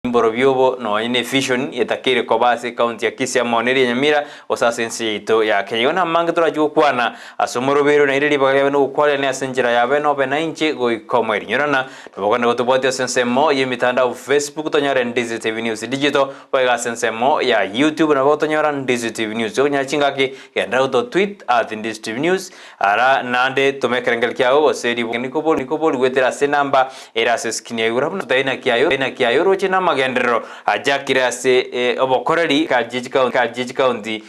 Mborobio obo nonye ne vision etakeire koba ase ecounty ya Kisii amo neria ya Nyamira gose ase ense yaito ya Kenya. Igo namange torachie gokwana ase omoroberi naire ribaga riabe nogokwarerania ase enchera yabe nobe nainche goika omoerio. Nyorana nabo okogenda gotobwatia ase ensemo yemitandao Facebook tonyore Ndizi TV News Digital boigo ase ensemo ya YouTube nabo otonyora Ndizi TV News. Okonyora chingaki genda goto tweet at Ndizi TV News Ara naende toma ekerengerio kiao gose rikobori goetera ase enamba ere ase eskrini ya igoro buna totari naki aye naki aye oroche namagenderero achakire ase obokoreri ka chikaunti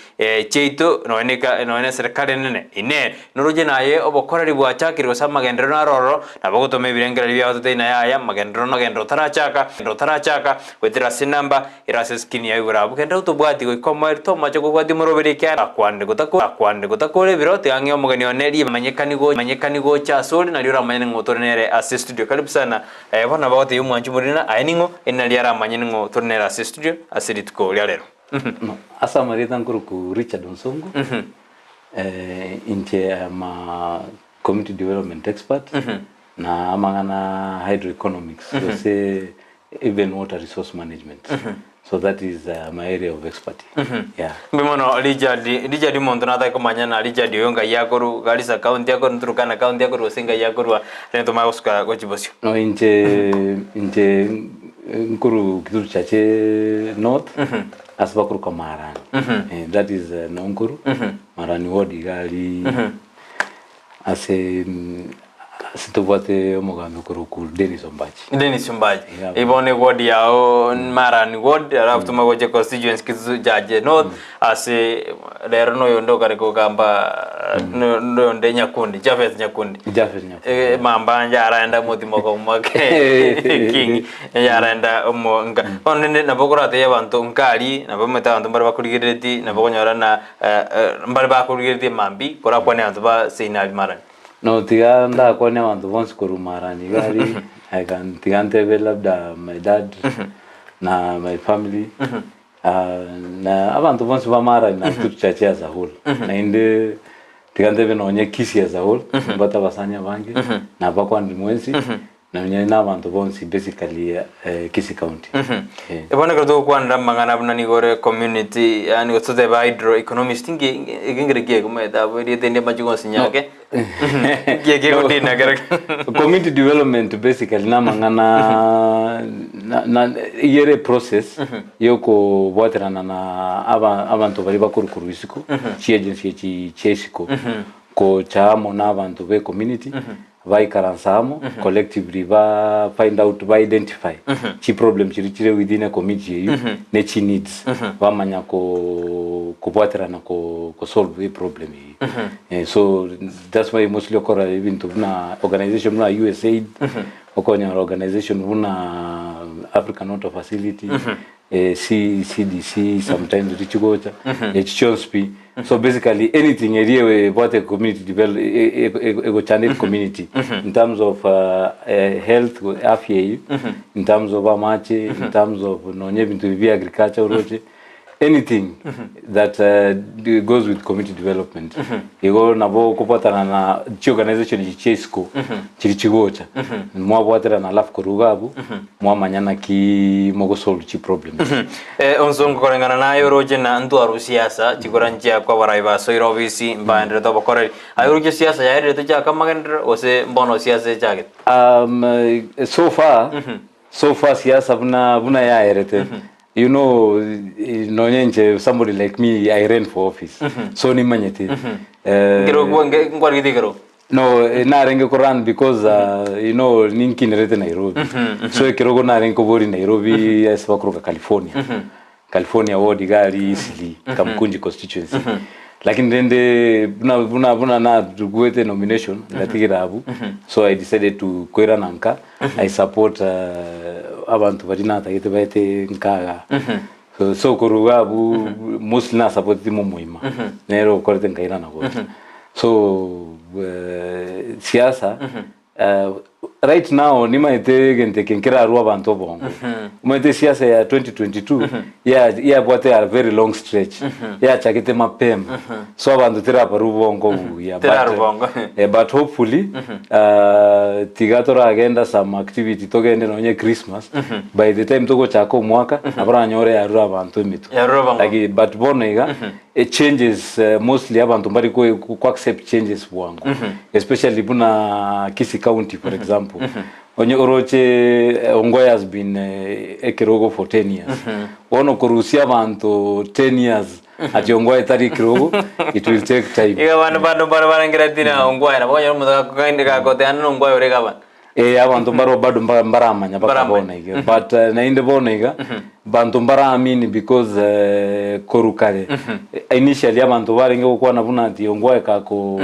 chiaito nonya nonya neserekari enene. Inee! Noroche naye obokoreri bwachakire gose amagenderero naro ororo? Nabo ogotoma ebirengererio biao totari naye aya amagenderero magenderero otarachaka otarachaka goetera ase enamba Ere ase eskrini ya igoro abwo, genda otobwati goika omoerio, tomocha kobwatia omoroberi ekiagera akwanire gotako akwanire gotakora ebiro, tiga ang'e omogeni one riba manyekani go manyekani gocha asore, nario oramanye ning'o tore nere ase estudio. Karibu sana. Eh, bono nabo agotebia omwanchi omorina, aye ning'o? Eri nario aramanye ning'o tore nere ase estudio ase rituko ria rero. No, ase amarieta nkorokwa Richard Onsongo, inche I am a community development expert, na amang'ana hydroeconomics gose even water resource management so that is my area of expertise yeah. Mbuya mono Richard, Richard omonto natake komanya na Richard oyo ngai akorwa Garissa county akorwa Turkana county akorwa gose ngai akorwa rende tomanye gosuka gochia bosio. No inche inche nkorwa Kitutu Chache North ase bakorokwa Marani that is no nkorwa Marani ward iga aria Ase ase tobwate omogambi okorokwa Dennis Ombachi. Dennis Ombachi. Yeah. Ibo ne ward yao Marani ward alafu tuma gocha constituency Kitutu Chache North ase rero noyonde okare kogamba no- noyonde Nyakundi Japheth Nyakundi. Japheth Nyakundi. Eh, mamba yaraenda motimoka omwake king yaraenda omo nka bono rende nabo okoratebia abanto nkari nabo omanyete abanto mbare bakorigerereti nabo okonyora na Mbare bakorigeretie mambia, korakwane abanto ba seino aria Marani. No tiga ndakwane abanto bonsi korwa Marani iga aria, I can tiga ntebe labda my dad na my family na abanto bonsi ba Marani na Kitutu Church as a whole. Naende tiga ntebe nonye Kisii as a whole, nimbwate abasani abange, nabakwanire mwensi. Nonya nabanto bonsi basically Kisii County. Eh. Bono ekero togokwanera amang'ana buna nigo ore community yaani gose totebe hydro economist inki eke nkere ki ekomanyete abwo erieta endi amache gonsi nyake nki eke egodina kere Community development basically namang'ana na- na iga ere eprocess yokobwaterana na aba abanto baria bakorwa korwa isiko chiagency echi chia isiko gocha amo na abanto be community Baikaransa amo collectively ba find out ba identify chi problem chiria chire within a community eywo ne chi needs bamanya ko kobwaterana ko ko solve e problem eywo. Eh, so that's why mostly okora ebinto buna organization buna USAID okonyora organization buna African Water Facility eh, C, CDC sometimes richigocha echi chionsi pi so basically anything eria ebwate community develop egochanda community in terms of health afya eywo in terms of amache in terms of nonya ebinto ebi bia agriculture oroche anything that goes with community development igo nabo okobwatana na chiorganization echi chia isiko chiri chigocha mwabwaterana alafu korwa iga abwo mwamanya naki mogosolve chiproblems. Eh, onsongo koreng'ana naye oroche na ntwaru siasa chikura nchiakwa abarai basoire obisi mbaenderete obokoreri. Aye oroche siasa yaerire tochake amagenderero gose mbono siasa echagete? Um, so far so far siasa buna buna yaerete you know nonye inche somebody like me I ran for office so nimanyete eh, Nkero nge- nkwarigete ekero? No, eh, narenge ko run because uh, you know ninkinerete Nairobi. So ekerogo narenge kobori Nairobi ase bakoroka California. California ward iga aria Eastleigh, Kamukunji constituency. Lakini rende buna buna buna naruguete nomination ngatigira abwo. So I decided to koirana nka I support uh, abanto baria natagete baete nkaga. So, so korwa iga abwo mostly nasapoteti momoima nere okorete nkairana gocha. So eh, siasa eh, Right now nimaete egento eke nkerarue abanto obongo. Omanyete esiasa ya 2022 ya yabwate a very long stretch yachagete mapema so abanto terabarwa obongo buya but, Terarwa obongo. eh, but hopefully ah, tiga toragenda some activity togende nonye Christmas by the time togochaka omwaka nabo oranyore yarure abanto emetwe Yarure obongo. Laki- but bono iga eh, changes eh, mostly abanto mbari ko ko accept changes bwango especially buna Kisii County for example onye oroche eh, Ongoye has been eh, ekerogo for 10 years bono korusia abanto 10 years ati Ongoye tari ekerogo it will take time Iga abanto bande mbare barengera tina Ongwae nabo okonyora omonto gakogaini gagoteana na Ongwae ore gavana. Eh, abanto mbaro bado mba- mbaramanya mpaka Mbaramanya. bono iga but eh, naende bono iga banto mbaraamini because eh, korwa kare eh, initially abanto barenge gokwana buna ati ongwae kako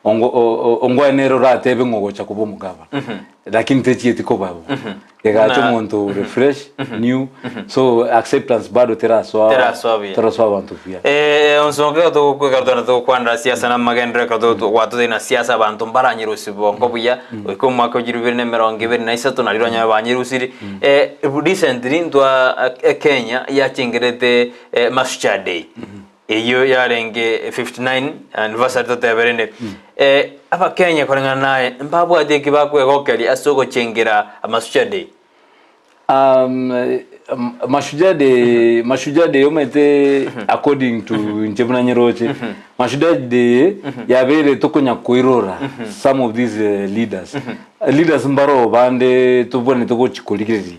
ongo- o- o- ongwae nere oratebe ng'a ogocha koba omogabana lakini techieti koba bo egacha Buna- omonto ore fresh new so acceptance bado terasoa Terasoa buya. terasoa abanto buya Eh, onsonga ekero togokwekera togenda togokwanera siasa na amagenderero ekero to- gwatotebia na siasa abanto mbaranyerusie bongo buya goika omwaka o chilifu ibere na emerongo ebere na isato nario oranyore banyerusiri. Eh, recently ntwa eh, Kenya yachengerete eh, Mashujaa Day eyio yarenge 59 anniversary totebe rende eh, abakenya koreng'ana naye mbabwate eki bakwegokeria ase ogochengera Mashujaa Day. Mashujaa Day, Mashujaa Day omanyete according to inche buna nyeroche, Mashujaa Day yabeire tokonya koirora some of these leaders. Leaders mbaro bande tobwenerete gochi korigereria.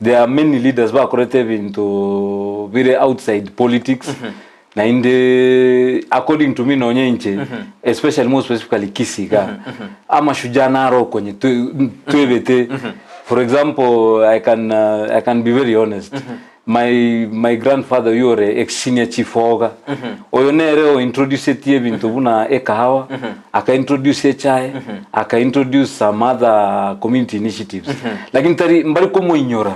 There are many leaders bakorete ebinto bire outside politics, naende according to me nonye inche, especially more specifically Kisii igaa, amashujaa naro okonye twebete. For example, I can, I can be very honest, my, my grandfather oyio ore ex senior chief oga, oyo nere o introducetie ebinto buna ekahawa, aka introduce echae, aka introduce some other community initiatives, lakini tari mbari komoinyora.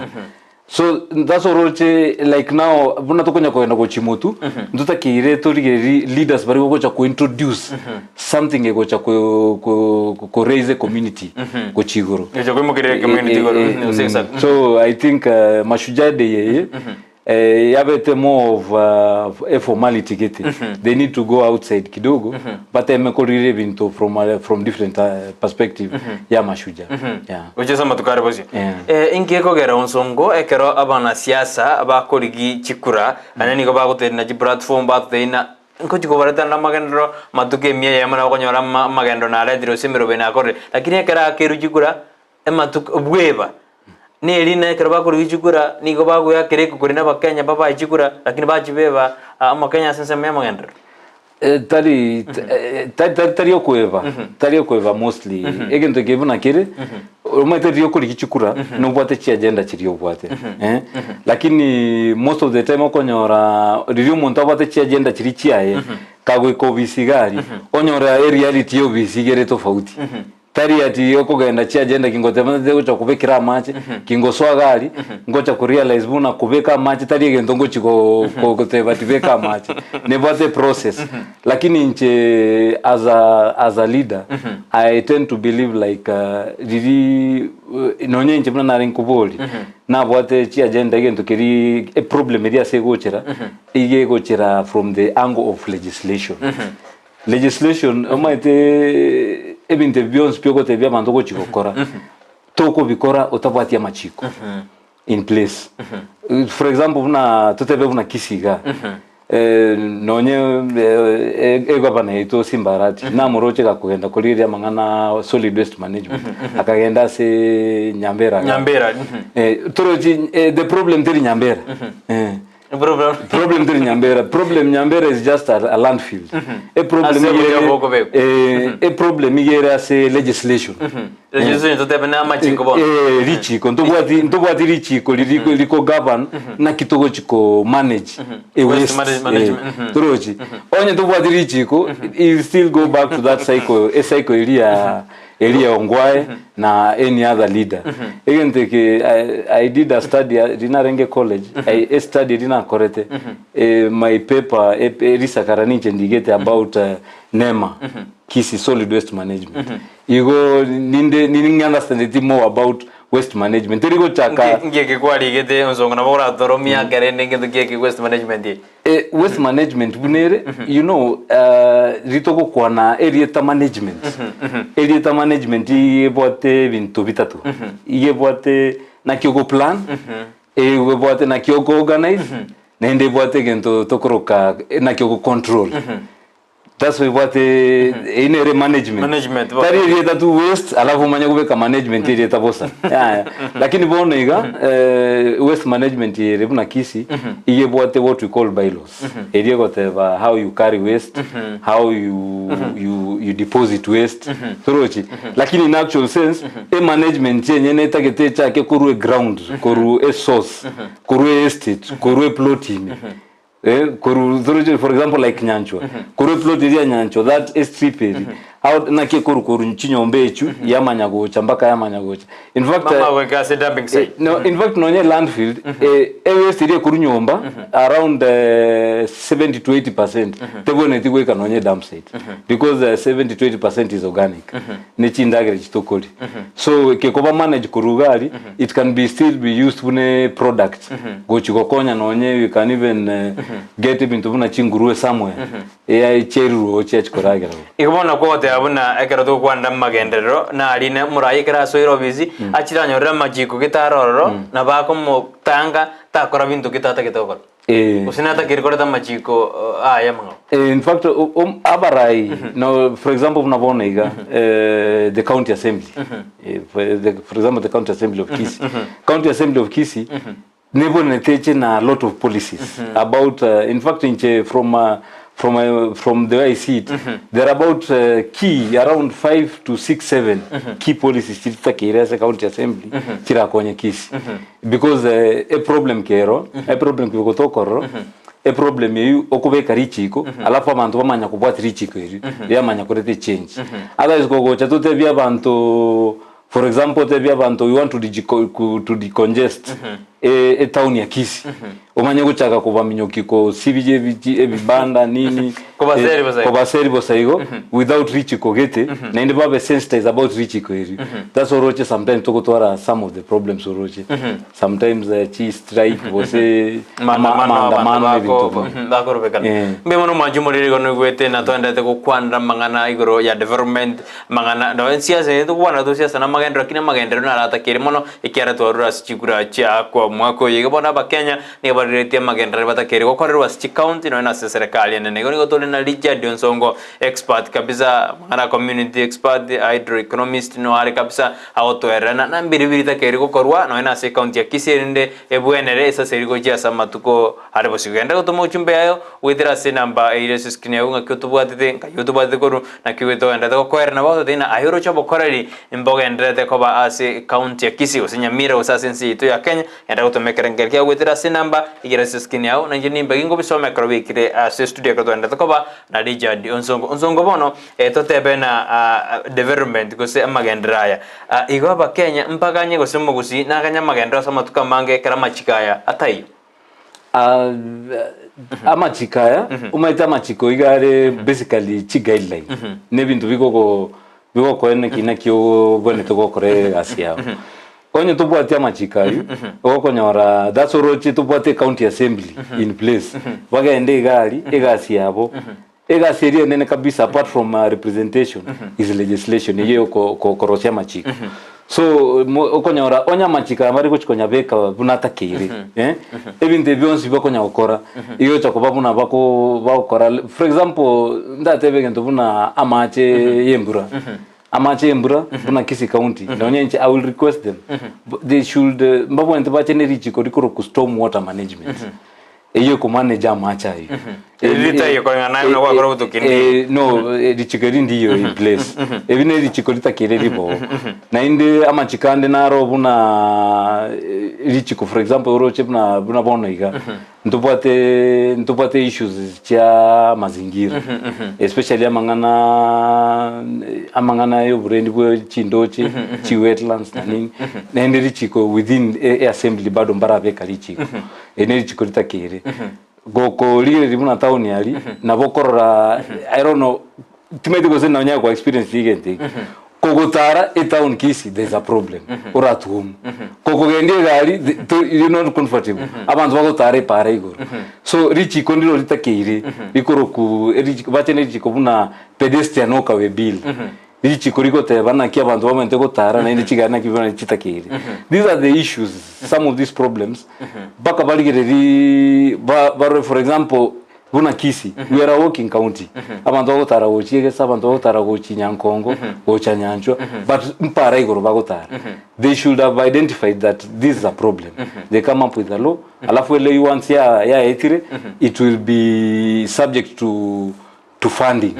So that's oroche like now buna tokonya kogenda gochia motwe ntotakeire torigererie leaders baria bagocha ko introduce something egocha ko ko ko raise a community gochia igoro. Gocha koimokereria community igoro, Eh, eh, gose egesaku. So I think Mashujaa Day eye yabete more of a formality gete. They need to go outside kidogo bateme korigereria ebinto from from different perspective ya Mashujaa. Yeah. Gochia ase amatuko are bosio. Yeah. Eh, inki gekogera onsongo ekero abanasiasa bakorigi chikura, naende nigo bagotenena chiplatform batoteina nkochi kobaretana namagenderero amatuko emia eyemo nabo okonyora ama amagenderero naretire gose emeroberio nakorire. Lakini ekero akerwe chikura, amatuko bweba, neri na ekero bakorigi chikura nigo bagoakera ekokori na abakenya babae chikura, lakini bachibeba amakenya ase ensemo ya amagenderero. Tari tari tari okoeba tari okoeba mostly egento eke buna kere omanyete riria okorigia chikura nobwate chiagenda chiria obwate eh, lakini most of the time okonyora riria omonto abwate chiagenda chiria chiaye kagoika obisi iga aria onyora ereality ya obisi iga ere tofauti. Tari ati okogenda chiagenda ki ngoteba ntete gocha kobekera amache, ki ngosoa iga aria, ngocha ko realize buna kobeka amache tari egento ngochi go goteba ati beka amache. Nebwate eprocess. Lakini inche as a as a leader, I tend to believe like riria nonye inche buna nare nkoboria, nabwate chiagenda egento keria eproblem eria ase egochera, iga egochera from the angle of legislation. Legislation omanyete ebinto ebi bionsi pi ogotebia abanto ogochi gokora, tokobikora otabwati amachiko in place. For example buna totebe buna Kisii igaa, nonye egavana yaito Simba Arati namoroche gakogenda korigereria amang'ana solid waste management, akagenda ase Nyambera igaa. Nyambera, Torochi the problem teri Nyambera. Problem. Problem teri Nyambera. Problem Nyambera is just a, a landfill. E problem Ase igere obuya bokobekwa. eh, e problem igere ase legislation. Legislation totebe na amachiko bono. Eh, richiko ntobwati ntobwati richiko riri riko govern naki togochi ko manage a Waste waste management, eh, torochi onye tobwati richiko you still go back to that cycle e cycle eria Eria Ongwae na any other leader. Egento eke I, I did a study riria narenge college, I, a study eria nakorete eh, my paper e, e, risakara ninche ndigete about uh, NEMA Kisii Solid Waste Management. Igo ninde ning'i understandeti more about waste management. Teri gochaka. Nki eke kwarigete onsongo nabo oratoromie akere ende ngento ki eke waste management eye? Eh, waste management buna ere, you know, ritogokwana erieta management, erieta management iga ebwate ebinto bitato. Iga ebwate naki ogoplan, ebwate naki ogo organize, naende ebwate egento tokoroka naki ogocontrol. That's why ebwate eyio nere management. Management, bo. Tari erieta tu waste alafu omanye kobeka management erieta bosa. Yaya. Lakini bono iga waste management ere buna Kisii iga ebwate what we call bylaws. Eria egoteba how you carry waste, how you you you deposit waste. Torochi? Lakini in actual sense emanagement enyene etagete echake korwa eground, korwa esource, korwa estate, korwa eplot ime. Eh, korwa toroche for example like Nyanchwa, korwa eplot eria ya Nyanchwa that estrip eria, how naki ekorwa korwa chinyomba echio yamanya gocha mpaka yamanya gocha. In fact Mama goika ase dumping eh, site. no, in fact nonye landfill eh, ewaste eria ekorwa nyomba around 70 to 80 percent tebwenereti goika nonye dump site because 70 to 80 percent is organic ne chindagera echi tokoria. So gekoba managed korwa iga aria it can be still be used buna eproduct gochi gokonya nonye you can even get ebinto buna chingurue somewhere eai chiairurwe oo chiachi koragera oo. Igo bono nakwo ogoteba buna ekero togokwanera amagenderero narine omoraia ekero asoire obisi achire anyorere amachiko gete are ororo nabo akomotanga takora binto gete atagete gokora. Eh. Gose natakeire koreta amachiko aye amang'ao. Eh, in fact o- om- abarai no for example buna bono iga eh, the county assembly Eh, for, the, for example the county assembly of Kisii county assembly of Kisii nebonete eche na a lot of policies about in fact inche from from from the way I see it there are about key around 5 to 6 7 key policies chiri chitakeire ase county assembly chirakonye Kisii Because e problem kero, e problem kigotokorora, e problem eywo okobeka richiko, alafu abanto bamanya kobwatia richiko erio, riamanya koreta echange. Otherwise kogocha totebie abanto, for example otebie abanto we want to digico to decongest e etown ya Kisii, omanye gochaka kobaminyokia kosibia ebichi ebibanda nini, Kobaseri bosa igo. kobaseri bosa igo, without richiko gete, naende babe sensitized about richiko erio. That's why oroche sometimes togotwara some of the problems oroche. Sometimes chi strike gose ama- Maandamano abanto maandamano ebinto bako buna. bakorobekana. Eh. Mbuya mono mwanche omorero igo noigwete na toenderete gokwanera amang'ana igoro ya development, amang'ana nonya siasa eye togokwana to siasa na amagenderero lakini amagenderero naratakere mono ekiagera twarure ase chikura chiakwa omwaka oyo. Igo bono abakenya Nigo barigeretie amagenderero batakeire gokorerwa ase chicounty nonya na ase eserekari enene. Igo nigo tore na Richard Onsongo, expert kabisa, amang'ana a community expert, hydro economist nigo are kabisa agotoerera na na mbiri bitakeire gokorwa nonya na ase ecounty ya Kisii erinde ebwenere esase gochia ase amatuko are bosio. Genda gotoma ochumbe yayo goetera ase enamba eire ase escreen yago ng'aki otobwatete, nkai otobwatete korwa naki togenderete gokoerera nabo ogoteba ng'a aye oroche obokoreri mbogendererete koba ase ecounty ya Kisii gose Nyamira gose ase ense yaito ya Kenya. Enda gotoma ekerengerio kiao goetera ase enamba igere ase escreen yao, na inche nimbe gingobisoma ekero biikire ase estudio ekero twaendete koba na Richard Onsongo. Onsongo bono totebe na development gose amagenderero aya. Igo abakenya mbaganye gose omogusii naganye amagenderero ase amatuko amange ekero amachiko aya ataiyo. Amachiko aya, omanyete amachiko iga are basically chiguideline, na ebinto bigogo bigokoenekia naki obwenerete gokora egasi yao. Onye tobwati amachiko ayio, ogokonyora that's oroche tobwate ecounty assembly in place, bagende iga aria egasi yabo, egasi eria enene kabisa apart from representation is legislation eyio yoko ko korosia amachiko. So mo okonyora onye amachiko aya bare gochi konyabeka buna atakeire eh, ebinto ebi bionsi bakonya gokora, egocha koba buna bako bagokora for example, ndatebe egento buna amache ya embura. Amache y'embura buna Kisii County nonya inche I will request them they should mbabwenerete bache ne richiko rikorokwa storm water management eyio ekomanage amache ayio. Eri ritaiyo koreng'ana naye buna gwakora obotuki ndiyo. No richiko eri ndiyo in place ebi ne richiko ritakeire ribe oo. Naende amachiko ande naro buna richiko for example oroche buna buna bono iga Ntobwate ntobwate issues chia mazingira especially amang'ana amang'ana ya oborendi bwe chindoche chi wetlands na nini naende richiko within e e assembly bado mbarabeka richiko eri ne richiko ritakeire gokorigereria buna town aria nabo okorora I don't know timanyeti gose nonya kwa experience egento eke. Kogotara etown Kisii there is a problem oratuomu kokogendia egari the- to- you're not comfortable abanto bagotara epara igoro so richiko ndiro ritakeire rikoroku erichiko bache ne richiko buna pedestrian walkway bill richiko rigoteba naki abanto bamaete gotara naende chigari naki buna chitakeire these are the issues some of these problems mpaka barigereria ba barore for example Buna Kisii, we are a walking county. Abanto bagotara gochia Egesa, abanto bagotara gochia Nyankongo, gocha Nyanchwa, but mpara igoro bagotara. They should have identified that this is a problem. They come up with a law, alafu ele once ya yaetire, it will be subject to to funding.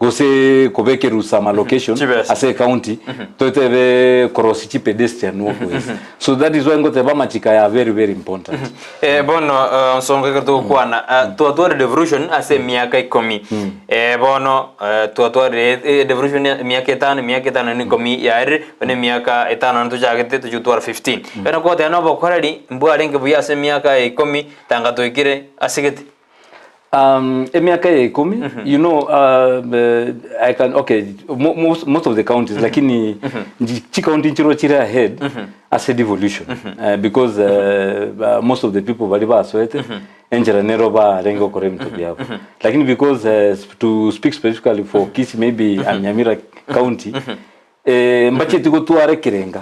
Gose kobekerwa some allocation Chibesa. ase ecounty totebe korosia chi pedestrian walkways. So that is why ngoteba amachiko aya are very very important. Eh, bono eh, nsonga ekero togokwana eh, twatwarire devolution ase emiaka ikomi eh, bono eh, twatwarire eh, devolution ya emiaka etano emiaka etano na ikomi yaerire bono emiaka etano ntochagete tochi gotwara 15 bono kogoteba na obokoreri mbwarenge buya ase emiaka ya ikomi tanga toikire ase gete Emiaka ya ikomi you know I can okay mo- most, most of the counties lakini nji- chikaunti nchiro chire ahead ase devolution because most of the people bari basoete enchera nero barenge gokora ebinto biabo lakini because to speak specifically for Kisii maybe and Nyamira county Mbacheti gotwara ekerenga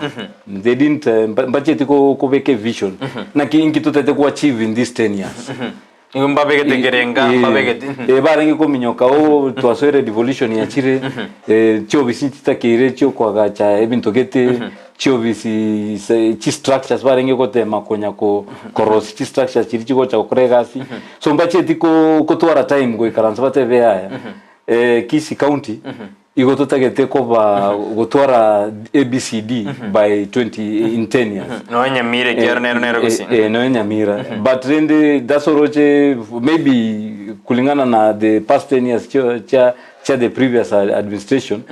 they didn't mbacheti kobeka evision naki inki totagete go achieve in this 10 years Nigo mbabegete ekerenga mbabegete barenge kominyoka oh twasoire devolution yachire chiofisi nchitakeire chiokoagacha ebinto gete chiofisi chi structures barenge gotema konya korosia chi structures chiria chigocha gokora egasi so mbacheti kotwara time goikaransa batebe yaya Kisii county Igo totagete koba gotwara ABCD by 20 in 10 years. Nonya Nyamira ekiagera nero nero gose. Eh, nonya Nyamira. But rende that's oroche maybe kulingana na the past 10 years chia chia chia the previous administration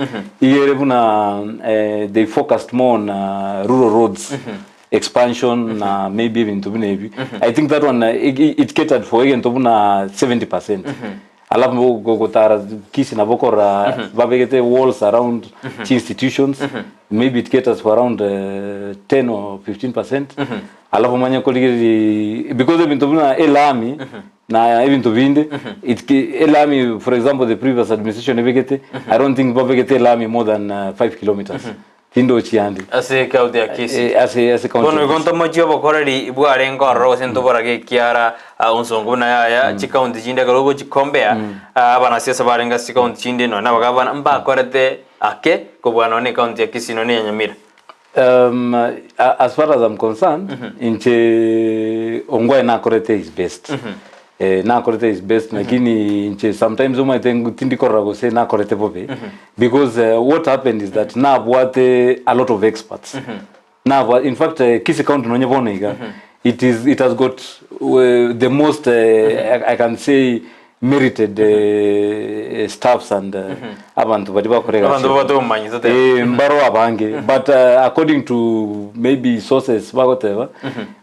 igere buna eh, they focused more on rural roads expansion na maybe ebinto buna ebi. I think that one it, it catered for egento buna 70%. Alafu gotara Kisii nabo korora babegete walls around chi institutions maybe it caters for around 10 or 15 percent alafu omanye korigereria because ebinto buna elami na ebinto binde it elami for example the previous administration ebegete I don't think babegete elami more than 5 kilometers Tindochi ande. Ase ecounty ya Kisii. Eh, ase ase county Bono ya igo Kisii. ntomochie obokoreri bwarenge ororo gose ntoborage ekiara ah, onsongo buna yaya chikaunti chinde ekero ogochikombea ah, abanasiasa barenge ase chikaunti chinde nonya na abagavana mbakorete ake kobua nonya na ecounty ya Kisii nonya na eya Nyamira. As far as I'm concerned, inche Ongwae nakorete his best. Eh, nakorete his best lakini inche sometimes omanyete tindi korora gose nakorete bobe because what happened is that nabwate a lot of experts. Nabwa in fact Kisii County nonye bono iga it is it has got the most I can say merited staffs and abanto baria bakora egasi Abanto babwate obomanyi totebe. Eh, mbaro abange but according to maybe sources bagoteba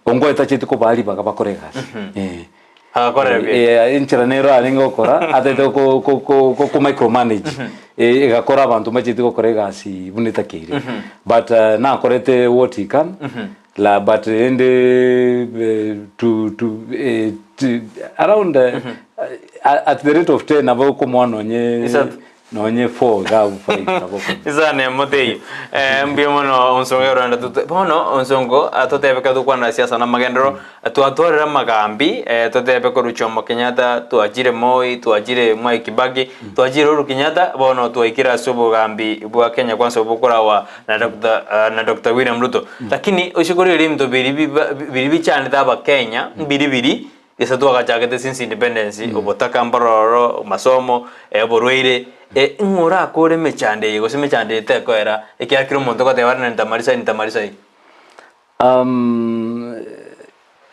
Ongwae tacheti kobaa ribaga bakore egasi Eh. Agakorera buya. Eh, enchera nero arenge gokora atete ko ko ko ko ko micromanage Eh, egakora abanto mbacheti gokora egasi buna etakeire but nakorete what he can La but rende eh, to to eh, to around at the rate of 10 nabo okomoa nonye Isato. nonye 4 iga abwo 5 nabo okomoa. Isano emote eyio. Eh, mbuya mono onsongo yororenda tute bono onsongo ah, totebe ekero tokwanera siasa na amagenderero eh, twatwarire amagambi eh, totebe korwa Jomo Kenyatta twachire Moi twachire Mwai Kibaki twachire Uhuru Kenyatta bono twaikire ase obogambi bwa Kenya kwanza obokorawa na Doctor ah, na Doctor William Ruto. Lakini oise korigereria ebinto biri biba biri bichandete abakenya mbiri biri gese twagachagete since independence obotaka mbororo masomo oborwaire ng'o orakore emechando eye gose emechando eye tekoera ekiagera kera omonto ogoteba rende nitamarisa eye nitamarisa eye.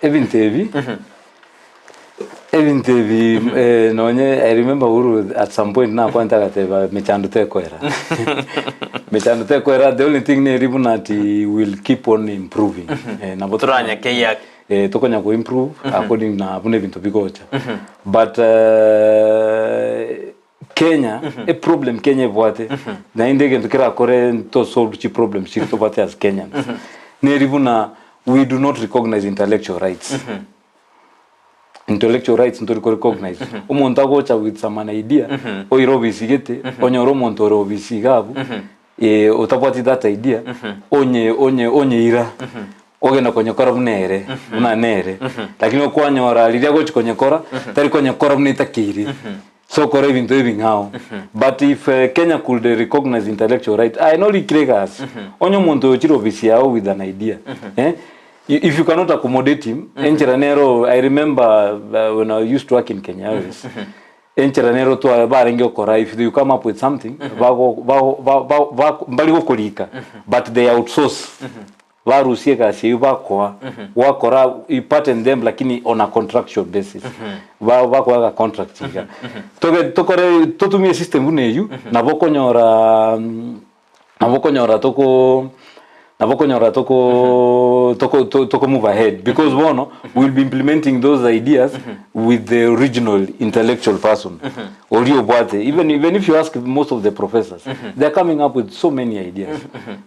Ebinto ebi ebinto ebi nonye I remember Uhuru at some point nakwanete agateba mechando tekoera mechando tekoera the only thing neri buna ati will keep on improving nabo Toranyakei ake. tokonya ko improve according na buna ebinto bigocha but. Kenya, eproblem Kenya ebwate, naende egento kerakore to solve chiproblems chiria tobwate as Kenyans, neri buna we do not recognize intellectual rights. Intellectual rights ntori ko recognize. Omonto agocha with some an idea, oire obisi gete, onyore omonto ore obisi iga abwo, otabwati that idea, onye onye onyeira, ogenda konyekora buna ere, buna nere. Lakini okwanyora riria agochi konyekora, tari konyekora buna etakeire. So okora ebinto ebing'ao. But if Kenya could recognize intellectual right, aye norikire egasi, onye omonto oyo ochire ofisi yao with an idea, eh, if you cannot accommodate him, enchera nero, I remember when I used to work in Kenya Airways, enchera nero twa barenge gokora if you come up with something, bago bago ba ba ba mbari gokorika, but they outsource. Barusie egasi eyio bakoa, gwakora you patent them lakini on a contractual basis. Ba bakoa ga contract iga. Toge tokore totumie system buna eyio, nabo okonyora nabo okonyora toko nabo okonyora toko toko to toko move ahead because bono we will be implementing those ideas with the original intellectual person oria obwate even even if you ask most of the professors they are coming up with so many ideas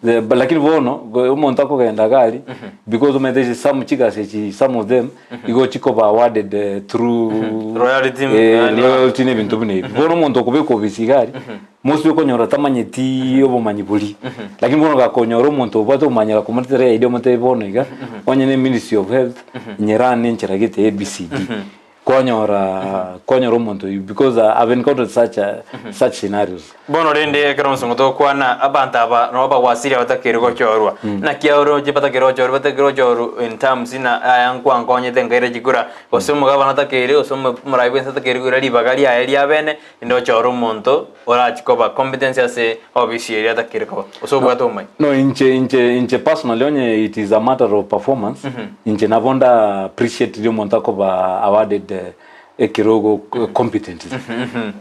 The- but lakini bono go- omonto akogenda iga aria because omanyete ase some chigasi echi some of them igo chikoba awarded eh, through Royalty, eh, yani- royalty na ebinto buna ebi bono omonto okobekwa obisi iga aria mostly okonyora tamanyeti obomanyi boria lakini bono gakonyora omonto obwate obomanyi agakomoretera idea omotebie bono iga onye ne ministry of health nyerane enchera gete ABCD Kwanyora kwanyora omonto oyio because I've encountered such a, such scenarios. Bono rende ekero omosongo togokwana, abanto aba nabo bagwasirie abatakeire gochorwa. Naki oroche batakeire gochorwa, batakeire gochorwa in terms ng'a aya nkwankonyete nkaira chikura, gose omogabana otakeire, gose omo omorai bwense otakeire koira ribaga riaye ria bene, rende ochore omonto orachie koba competency ase ofisi eria atakeire koba, gose obwate obomanyi. No inche inche inche personally onye it is a matter of performance inche nabo nda appreciate riria omonto akoba awarded ekerogo competently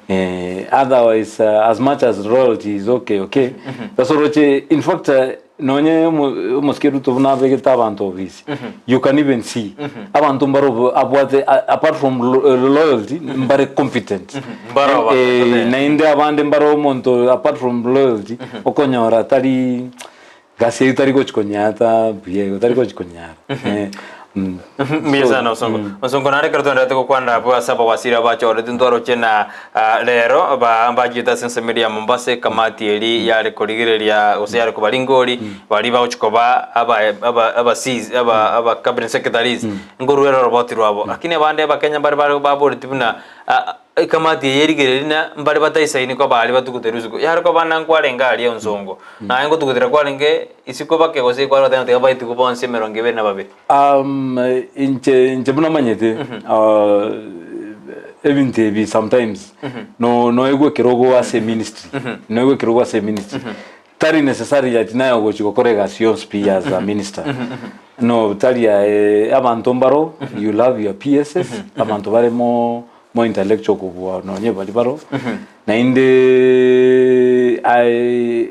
eh, otherwise as much as royalty is okay okay sasa oroche in fact Nonye omosike Ruto buna abegete abanto ofisi, you can even see abanto mbare abwate apart from loyalty mbare competent. Mbare obo- Eh, naende abande mbare omonto apart from loyalty okonyora tari gasi eywo tari gochi konyata buya igo tari gochi konyara. Eh, mm. Mbuya sana Osongo. Osongo naende ekero twenderete gokwanera abwo ase abawasiri abachoretwe ntwaroche na ah, rero ba bachiete ase ensemo eria ya Mombasa ekamati eri yare korigereria gose yare kobaringori baria bagochi koba aba aba aba Cs aba aba cabinet secretaries nkoruera oroboti rwabo. Lakini abande abakenya mbare bare baboretie buna ah, Ekamati eye erigereria na mbare bataisaini koba aria batuguterwe isiko. Yare koba na nkwarenge aria onsongo, naye ngotugutera kwarenge isiko bake gose kware goteba tiga baitigwe bonsi emerongo ebere na babere. Inche inche buna manyete ebinto ebi sometimes no noegwe ekerogo ase eministry noegwe ekerogo ase eministry Tari necessarily ati naye ogochi gokora egasi yonsi pi as a minister. No, tari aye abanto mbaro you love your PSs, abanto bare mo more intellectual kobua nonye baria baro. Naende aye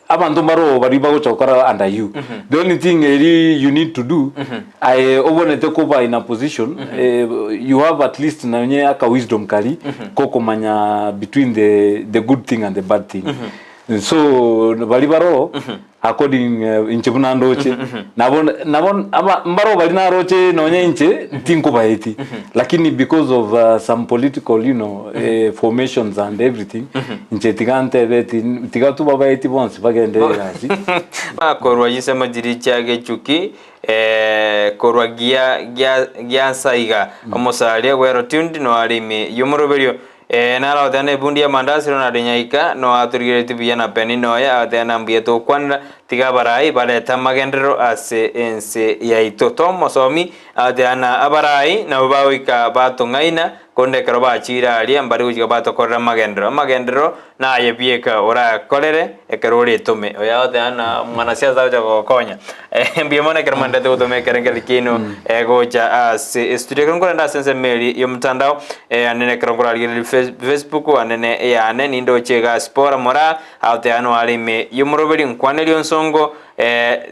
abanto mbaro baria bagocha gokora under you. The only thing eri you need to do aye obwenerete koba in a position you have at least nonye aka wisdom karia kokomanya between the the good thing and the bad thing. So baria baroo according inche buna ndoche nabo nabo aba mbaroo baria naroche nonye inche tinkobaeti lakini because of some political you know formations and everything inche tiga ntebe eti tiga tobabaeti bonsi bagende egasi. Bakorwa chinsemo chiria chia gechuki korwa gia gia giansaiga omosaria bw'erotundi noare ime y'omoroberio Ee, naro agoteba na ebundi y'amandasi Ronald Nyaika no atorigeretie buya na Penina oye agateba na mbuya togokwanera tiga abarai barete amagenderero ase ense yaito. Tom Mosomi agateba na abarai nabo bagoika batong'aina korende ekero bachiire aria mbare gochika batokorera amagenderero. Amagenderero naye bieka orakorere ekero oretome. Oyo agoteba na omwanasiasa agocha gogokonya. Mbuya mono ekero mwenderete gotoma ekerengererio kiaino gocha ase estudio. Ekero nkorenda ase ensemo eria y'omotandao anene ekero nkorarigereria Facebook anene eyane nindoche iga Sipora Moraa agoteba noare ime y'omoroberi nkwanerie onsongo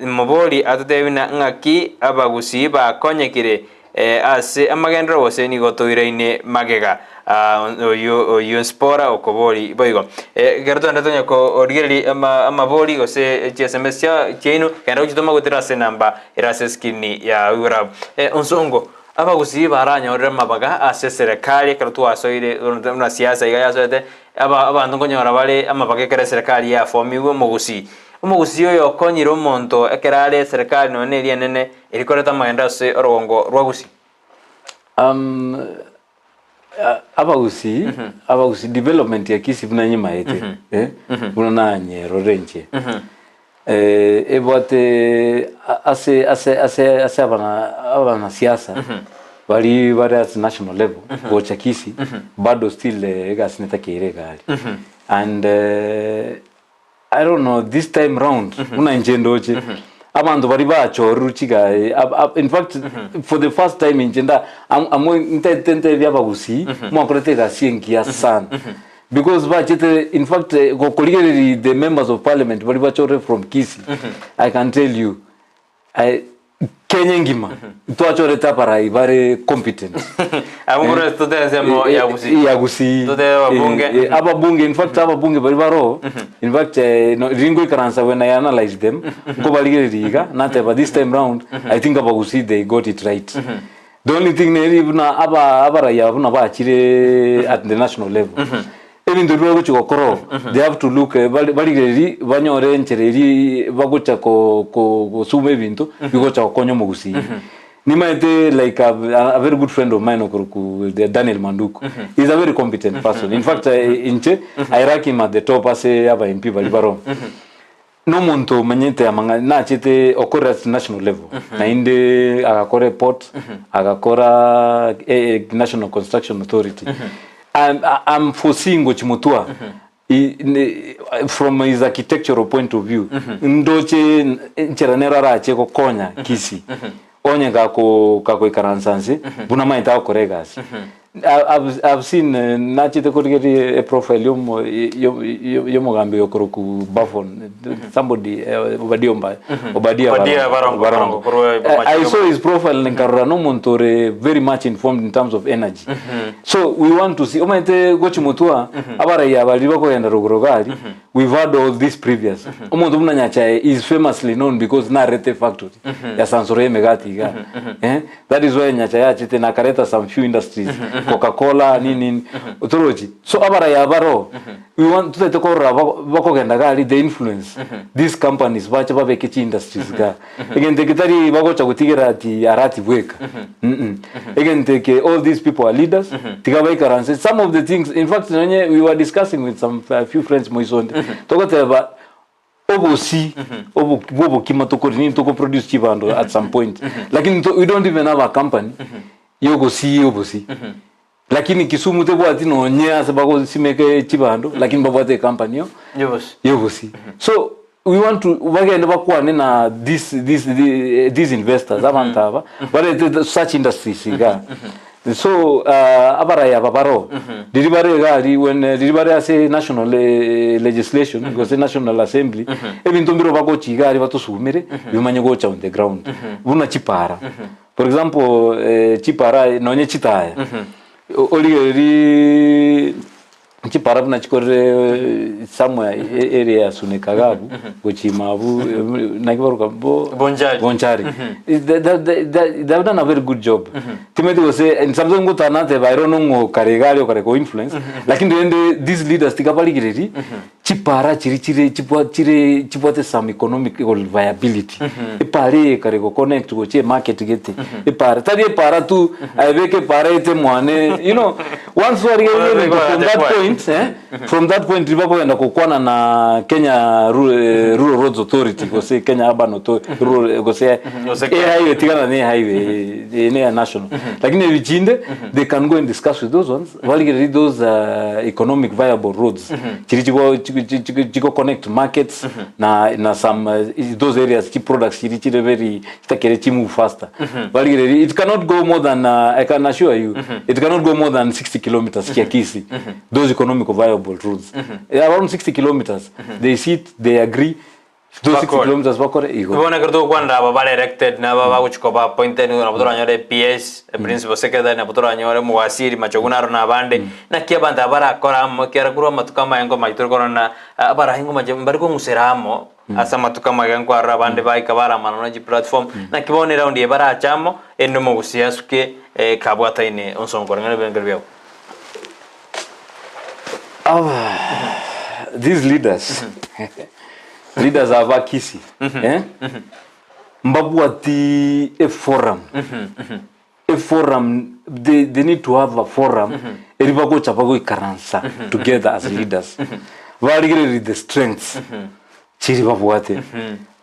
mobori atotebie buna ng'aki abagusii bakonyekire ase amagenderero gose nigo toiraine magega. Oyio oyio Sipora okobori boigo. Ekero twende tonya korigereria ama amabori gose chi sms chia chiaino, genda gochitoma goetera ase enamba ere ase escreen ya igoro abwo. Onsongo, abagusii baranyorire amabaga ase eserekari ekero twasoire buna siasa iga yasoete, aba abanto nkonyora bare amabaga ekero eserekari yafomiwe omogusii. Omogusii oyo okonyire omonto ekero are eserekari nonya na eria enene, erikoreta amagenderero ase orogongo rwa gusii. Abagusii, abagusii development ya Kisii buna nyimaete, eh, buna nanyerorire inche, ebwate ase ase ase ase abana abanasiasa baria bare ase national level gocha Kisii, bado still egasi netakeire iga aria. And I don't know this time round buna inche ndoche abanto baria bachorirwe chiga in fact for the first time inche nda am ntaete ntebie abagusii mwakorete egasi engiya sana because bachete in fact gokorigereria the members of parliament baria bachorire from Kisii I can tell you I Kenya engima ntwachorete abarai bare competent. Abwo korwa totebe ensemo ya Gusii. Ya Gusii. Totebe ababunge. Ababunge in fact ababunge baria baroo in fact no riria ngoikaransa when I analyse them nkobarigereria iga nateba this time round I think abagusii they got it right. The only thing neri buna aba abarai aba buna bachire at the national level Ebinto ebi bagochia gokora oo, they have to look bari barigererie banyore enchera eria bagocha ko ko gosuma ebinto bigocha gokonya omogusii. Nimaete like a a very good friend of mine okorokwa Daniel Manduku, he is a very competent person, in fact inche I rank him at the top ase aba MP baria baroo. Nomonto omanyete amang'ana, nachete okorera ase national level, naende agakora eport, agakora National Construction Authority. I'm, I'm foreseeing gochia motwe i- ne- from his architectural point of view, ndoche enchera nero arache gokonya Kisii, onye gako gakoikaransa nse, buna amaete agokora egasi. I've, I've seen eh, nachete korigereria e profile yomo yo- yo- yomogambi oyo okorokwa Buffon somebody eh, Obadia Omba Obadia Obadia Barongo, Barongo. Barongo, korwa I saw his profile nkarora nomonto ore very much informed in terms of energy so we want to see omanyete gochi motwa abaraiya baria bakogenda rogoro gari we've had all this previous omonto buna Nyachae is famously known because narete factory ya sansoro y'emegati iga eh That is why Nyachae achete na akareta some few industries, Coca Cola, nini nini, otorochi. So abarai aba aro, we want totagete korora bakogenda iga aria, the influence, these companies bache babeke chi industries igaa. Egento eke tari bagocha gotigera ati Arati bweka, mm Egento eke all these people are leaders, tiga baikaranse, some of the things, in fact nonye we were discussing with some few friends moisonde, togoteba Obosi obo bw'obokima tokori nini toko produce chibando at some point lakini to, we don't even have a company yogosiia obosi lakini Kisumu tebwati nonye ase bagosimeka chibando lakini babwate ecompany yo Yobosi. yobosi so we want to bagende bakwane na this, this, the, these investors abanto aba barete such industries igaa So abarai aba baroo, riria bare iga aria when riria bare ase national legislation gose national assembly, ebinto mbiro bagochia iga aria batosumere, bimanye gocha on the ground. Buna chipara, for example chipara nonye chitaya, origererie Chipara buna chikorire somewhere area ya Sunika iga abwo, gochia ime abwo naki baroka bo Bonchari. Bonchari. They have done a very good job. Timanyeti gose and sometimes ngotara nateba I don't know ng'o kare iga aria okare ko influence, lakini rende these leaders tiga barigererie chipara chiria chire chibwa chire chibwate some economical viability. Epara eye ekare go connect gochia emarket gete, epara tari epara tu aye beka epara ete mwane you know. Once twarigereria ebinto from that point, eh, from that point riria bakogenda gokwana na Kenya Rural Roads Authority gose Kenya Urban Authority, rural gose Gose e highway tigana na e highway eye ne ya national. Lakini ebi chinde they can go and discuss with those ones barigererie those economic viable roads chiria chigo chigo chigo chigo connect markets na na some those areas chi products chiria chire very chitakere chi move faster barigererie it cannot go more than I can assure you it cannot go more than 60 kilometers chia Kisii those economical viable roads around 60 kilometers they sit they agree. Those 60 Bakore. kilometers bakore igo. Bono ekero togokwanera aba bare elected na aba bagochia koba appointed nigo nabo toranyore PS, principal secretary, nabo toranyore omowaziri Machogu naro na abande, naki abanto aba barakore amo ekiagera korwa amatuko amaya nkomanya tore korora ng'a abarai nkomache mbari kong'usera amo ase amatuko amaya nkwarora abande baika baramana nonya chiplatform, naki bono eround eye barache amo erinde omogusii asuke kabwataine onsongo koreng'ana ebirengererio biabo. These leaders, leaders aba Kisii, eh? Mbabwati a forum. A forum, they need to have a forum eri bagocha bagoikaransa together as leaders. Barigererie the strengths chiri babwate.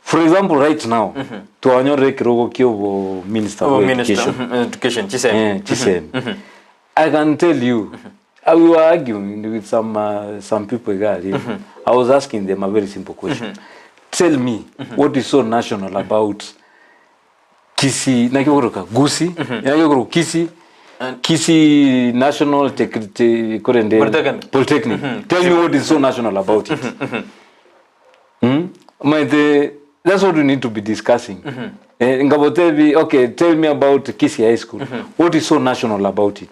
For example, right now, twanyorire ekerogo kia obo minister Obo bwa minister, education. education, chisemi. Eh, chisemi. I can tell you, we were arguing with some people iga aria. I was asking them a very simple question. Tell me what is so national about Kisii, naki okoroka Gusii, naki okoroka Kisii, Kisii National Tech, te, korende Polytechnic. Polytechnic. Tell me what is so national about it. Mm? Omanyete, that's what we need to be discussing. Eh, nkabotebi, okay, tell me about Kisii High School. What is so national about it?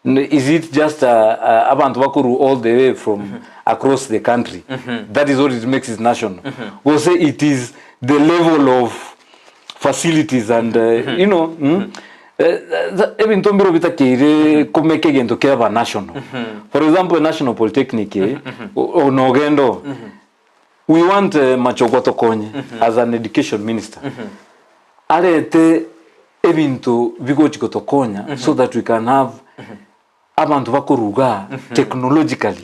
Is it just abanto bakorwa all the way from across the country? That is what it makes it national. Gose it is the level of facilities and you know, Ebinto mbiro bitakeire komeka egento kiaba national. For example, National Polytechnic eye, nogenda oo, we want Machokwa tokonye as an education minister, arete ebinto bigochi gotokonya so that we can have abanto bakoruga technologically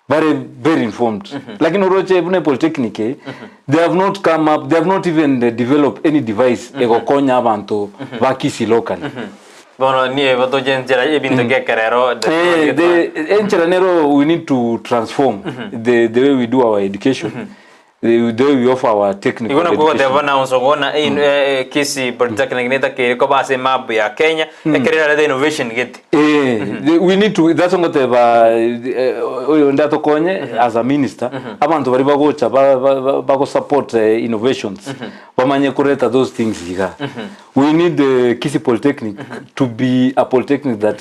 bare very informed. Lakini oroche buna epolytechnic eye, they have not come up, they have not even developed any device egokonya abanto ba Kisii locally. Bono niye toche enchera y'ebinto gekerero Eh, the enchera nero we need to transform the way we do our education, the way we offer our technical Igo nakwo education. goteba na onsogona Kisii Polytechnic netakeire koba ase emap ya Kenya ekero erarete innovation gete. Eh, we need to that's ngoteba oyo ndatokonye as a minister abanto bari bagocha bago support innovations bamanye koreta those things iga. We need the Kisii Polytechnic to be a polytechnic that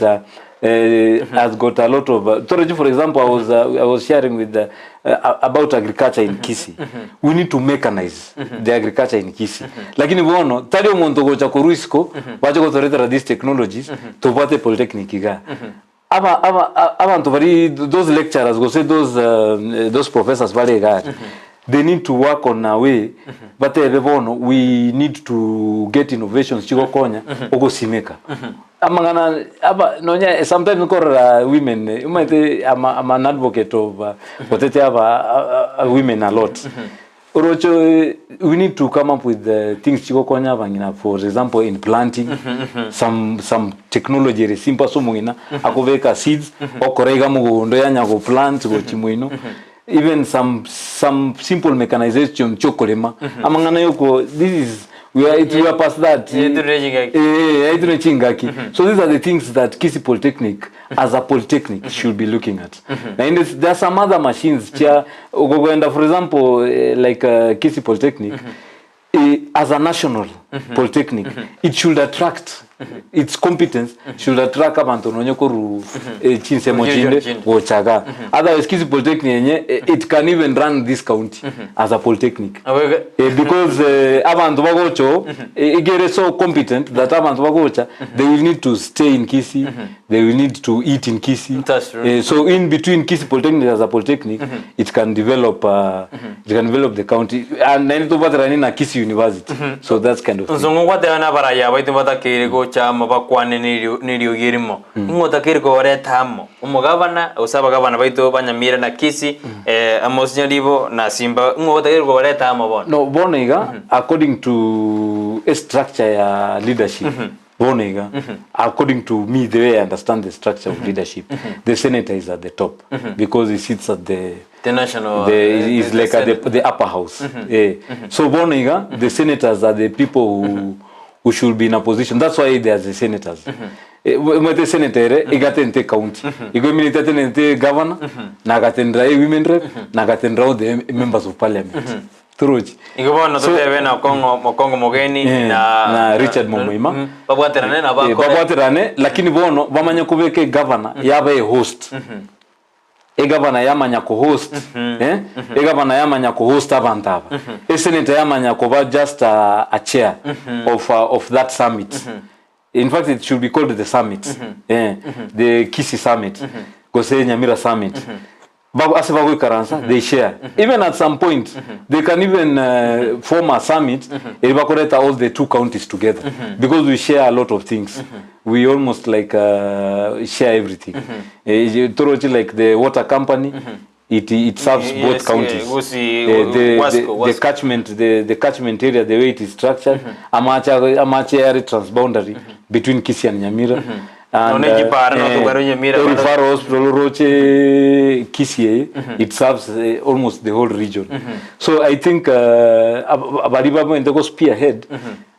has got a lot of Toroji, for example, I was sharing with the about agriculture in Kisii. We need to mechanize the agriculture in Kisii. Lakini bono tari omonto gocha korwa isiko bache gotoretera these technologies tobwate polytechnic iga. Aba aba abanto bari those lecturers gose those professors bare iga aria they need to work on a way batebe bono we need to get innovations chigokonya ogosimeka. Amang'ana aba nonya sometimes nkorora women omanyete I'm a, I'm an advocate of gotetia aba women a lot. Oroche we need to come up with things chigokonya abang'ina for example in planting some technology ere simple ase omong'ina akobeka seeds okora iga mogondo yanya go plant gochi moino even some simple mechanization chiokorema amang'ana yoko this is we are, it, we are past that. Yaitire chingaki. Yaitire chingaki. So these are the things that Kisii Polytechnic as a polytechnic should be looking at. And there are some other machines chia ugogoenda for example like Kisii Polytechnic as a national polytechnic it should attract its competence should attract abantu nonye koru chinsemo Chinde. chinde gochaga. Otherwise Kisii Polytechnic yenye it can even run this county as a polytechnic. Because abantu bagocho igere so competent that abantu bagocha they will need to stay in Kisii, they will need to eat in Kisii. That's true. So in between Kisii Polytechnic as a polytechnic it can develop it can develop the county and then to batara na Kisii University. So that's kind of thing. Nsongo gwateba na abaraya baito batakeire gocha amo bakwane neriogi erimo. Ing'o otakeire kobareta amo? Omogabana gose abagabana baito ba Nyamira na Kisii, Amos Nyaribo na Simba, ing'o otakeire kobareta amo bono? No, bono iga, according to a structure ya leadership, bono iga, according to me, the way I understand the structure of leadership, the senator is at the top because he sits at the The national, the, is the like at Senate. the upper house. So bono iga, the senators are the people who should be in a position. That's why they are the senators. Mwete senator ere, igatente county. Igo minute tenente governor, na gatendra women rep, na gatendra all the members of parliament. Torochi. Igo bono So- totebe na Okong'o Mokong'o Mogeni Eh, na na Richard Momoima. Babwaterane na Eh, bakore babwaterane lakini bono bamanye kobeka egavana yaba ehost egavana yamanya kohost eh, egavana yamanya kohost abanto aba esenator yamanya koba just a, a chair of, of that summit in fact it should be called the summit eh, the Kisii summit gose Nyamira summit Bago, ase bagoikaransa they share even at some point they can even form a summit eri bakoreta all the two counties together because we share a lot of things we almost like share everything Eh, torochi like the water company it, it serves Yes, both counties Gusii, the, Wasco, the Wasco. catchment the, the catchment area the way it is structured amache amache are transboundary between Kisii and Nyamira and None chipara notogwara Nyamira, eh, bara- referral hospital roche Kisii eye, it serves almost the whole region so I think abari babwente go spearhead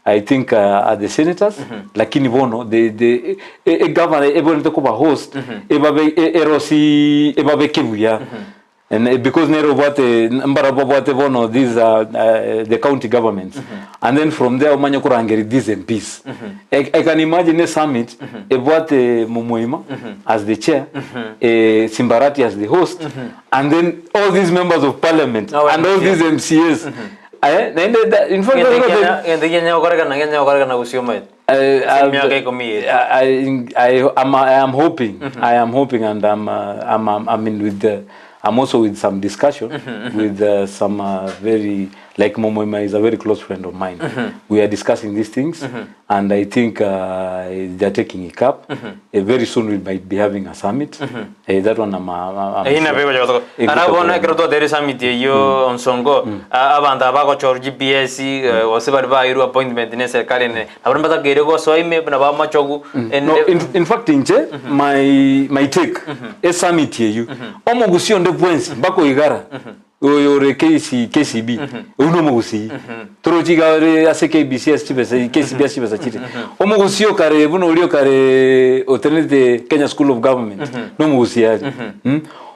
I think are the senators lakini bono the the e, e governor ebonete kuba host ebabe e- erosi ebabeke buya And because nere obwate mbara babwate bono these are the county governments and then from there omanye korangeri these MPs I can imagine a summit ebwate Momoima as the chair eh, Simbarati as the host and then all these members of parliament Oh, and all MCAs. these MCAs Eh, naende in fact Gento kianya gokorekana kianya gokorekana gusii omanyete. Ase emiaka ikomi eye. I am hoping, I am hoping and I'm, I'm, I'm, I'm in with the, I'm also with some discussion with some very, like Momoima is a very close friend of mine. We are discussing these things and I think they are taking it up. Very soon we might be having a summit. That one I'm, I'm, I'm Eyio sure. nabo egocha gotoka. Egocha Ara bono koba. ekero twateire summit eyio Onsongo, abanto aba bagochorwa GPS, gose baria bairwe appointment na eserikari ene, nabo mbatakeire gosoa ime buna bamachogu, No, in fact inche my, my take esummit eyio omogusii onde bwensi mpaka oigara oyo ore KC, KCB oyio na omogusii torochi iga ore ase KBC ase chibesa KCB ase chibesa chire omogusii okare buna oria okare otenenete Kenya School of Government na omogusii are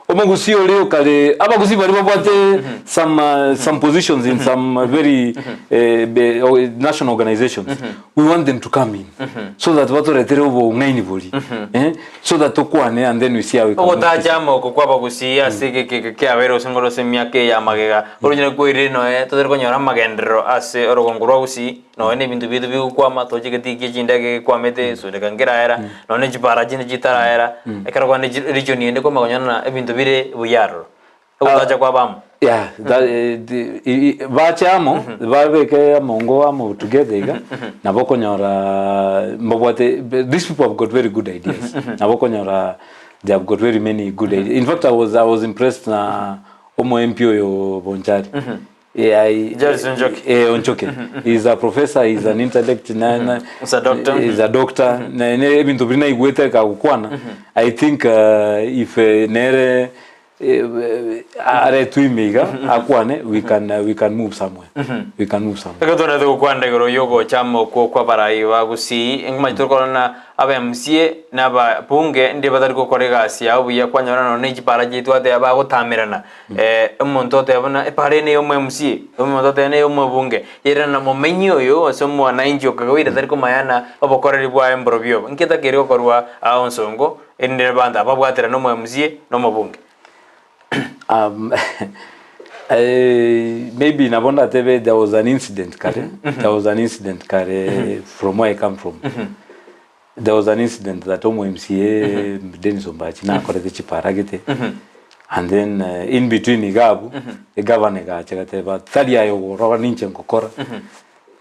Omogusii oria okare abagusii baria babwate some some positions in some very be national organizations we want them to come in so that batoretere obong'aini boria so that tokwane and then we see how we can move Ogotacha amoko kw'abagusii ase egekeke kiabeire gose ngoro ase emiaka eye ya magega, oronyene kwairire noe totari konyora amagenderero ase orogongo rwa Gusii, nonya na ebinto biaito bigokwama, toche egetii gie chindege gekwamete, esudeka nkeraera, nonya na chipara chinde chitaraera, ekero kwande chi region ende kwamanya konyora ng'a ebinto bire buya aroro. Ogotacha kwaba amo. Yeah, that, eh, bache amo babeke amongo amo together iga nabo okonyora mbabwate these people have got very good ideas nabo okonyora they have got very many good ideas in fact I was impressed na omo MP oyo Bonchari Eh, Charles Onchoke. eh, Onchoke. He's a professor, he's an intellect, na, He's a doctor. He's a doctor. Na ne ebinto biri naigwete kagokwana. I think if nere aretwe ime iga akwane we can we can move somewhere. We can move somewhere. Ekero twenderete gokwana igoro y'ogocha amo okwo kw'abarai ba Gusii, eng'umachete tokorora ng'a aba MCA na ababunge ndire batari gokora egasi yabo buya kwanyora nonya ne chipara chiaito twateba bagotamerana. Omonto oteba buna epara eye neya omo MCA, omonto oteba neya omobunge, yerana momenyi oyo ase omwananchi okagoire tari komanya ng'a obokoreri bwaye mborobio obo. Inki etakeire gokorwa aa onsongo erinde abanto aba babwaterane omo MCA na omobunge? Maybe nabo ndatebe there was an incident kare, there was an incident kare from where I come from. There was an incident that omo MCA Dennis Ombachi nakorete chipara gete and then in between iga abwo egavana egacha egateba tari aye ogorora ninche ngokora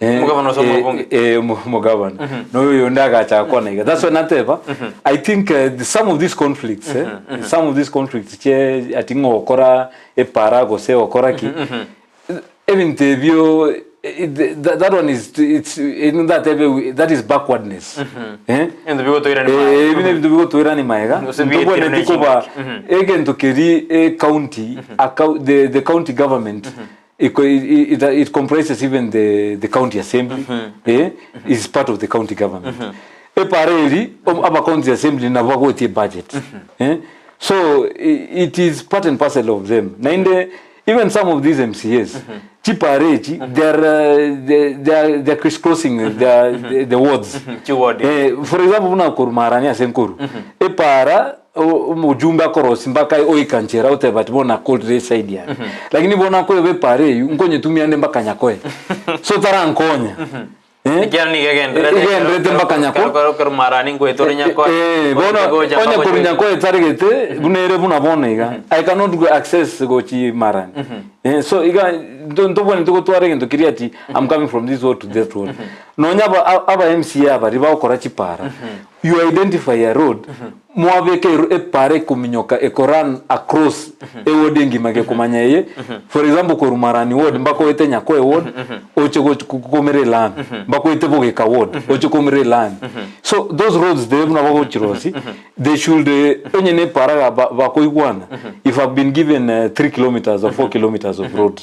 Eh, Omogavana ase eh, omobunge. eh, omogavana noyo oyonde agacha agakwana iga that's why nateba I think some of these conflicts eh, some of these conflicts chie ati ng'a ogokora epara gose ogokora ki Ebinto ebio that one is it's ndatebe that is backwardness eh Ebinto bigotoirania magega. Eh, ebi nebinto bigotoirania magega Gose bietire ntobwenereti ne koba chingaki. egento keri e county the the county government it, it comprises even the county assembly eh is part of the county government epara eri aba county assembly nabo bagoetia ebudget eh so it is part and parcel of them naende Even some of these MCAs, Chipara echi they are they they are they are crisscrossing they are the, the wards. Chiward. Eh, for example buna korwa Marani ase nkorwa epara o- omojumbe akorosia mpaka oika nchera oteba ati bono nakorire eside yane lakini bono akoeba epara eywo nkonyetumia ande mpaka nyakoe so tarankonya Eh? Ekiagera nigo egendererete Egendererete mpaka nyako. Kero- kero- kero marani ngoeta ore nyakoe. Eh, bono Gocha onye mpaka korwa gocha. nyakoe taregete buna ere buna bono iga i cannot go access gochi marani Eh, so iga nto- ntobwenerete gotwara egento keria ati i'm coming from this ward to that ward nonya aba aba MCA aba riria bagokora chipara you identify a road Mwabeka epara ekominyoka eko run across eward engima gekomanya eye for example korwa Marani ward mpaka oete Nyakoe ward oche gochi komera elami mpaka oete Bogeka ward oche komera elami so those roads there buna bagochirosia they should onye ne epara ga bakoigwana if I've been given 3 kilometers or 4 kilometers of road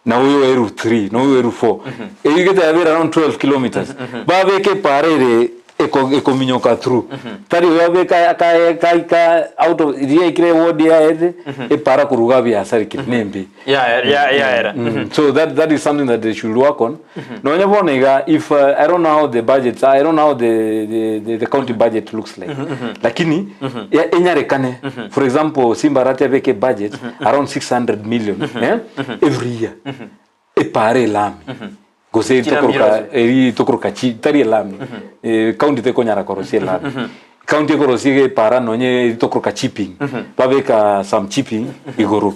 na oyo eru 3 na oyo eru 4 eyio gete yabera around 12 kilometers babeke epara ere eko ekominyoka through tari oyo abeka aka kaika out of riria aikire eward yaye epara koruga biasarekire nembe Ya- ya- yaera. Mm. So that that is something that they should work on. Nonya bono iga if I don't know how the budgets I don't know how the the, the, the county budget looks like. Lakini ya- enyarekane for example Simba Arati abeke budget around 600 million eh, every year. Epare elami. Gose Chilami tokoroka chirose. eri tokoroka chi tari elami. Eh, county tekonyara korosia elami. County ekorosia iga epara nonye tokoroka chipping. Babeka some chipping igoro.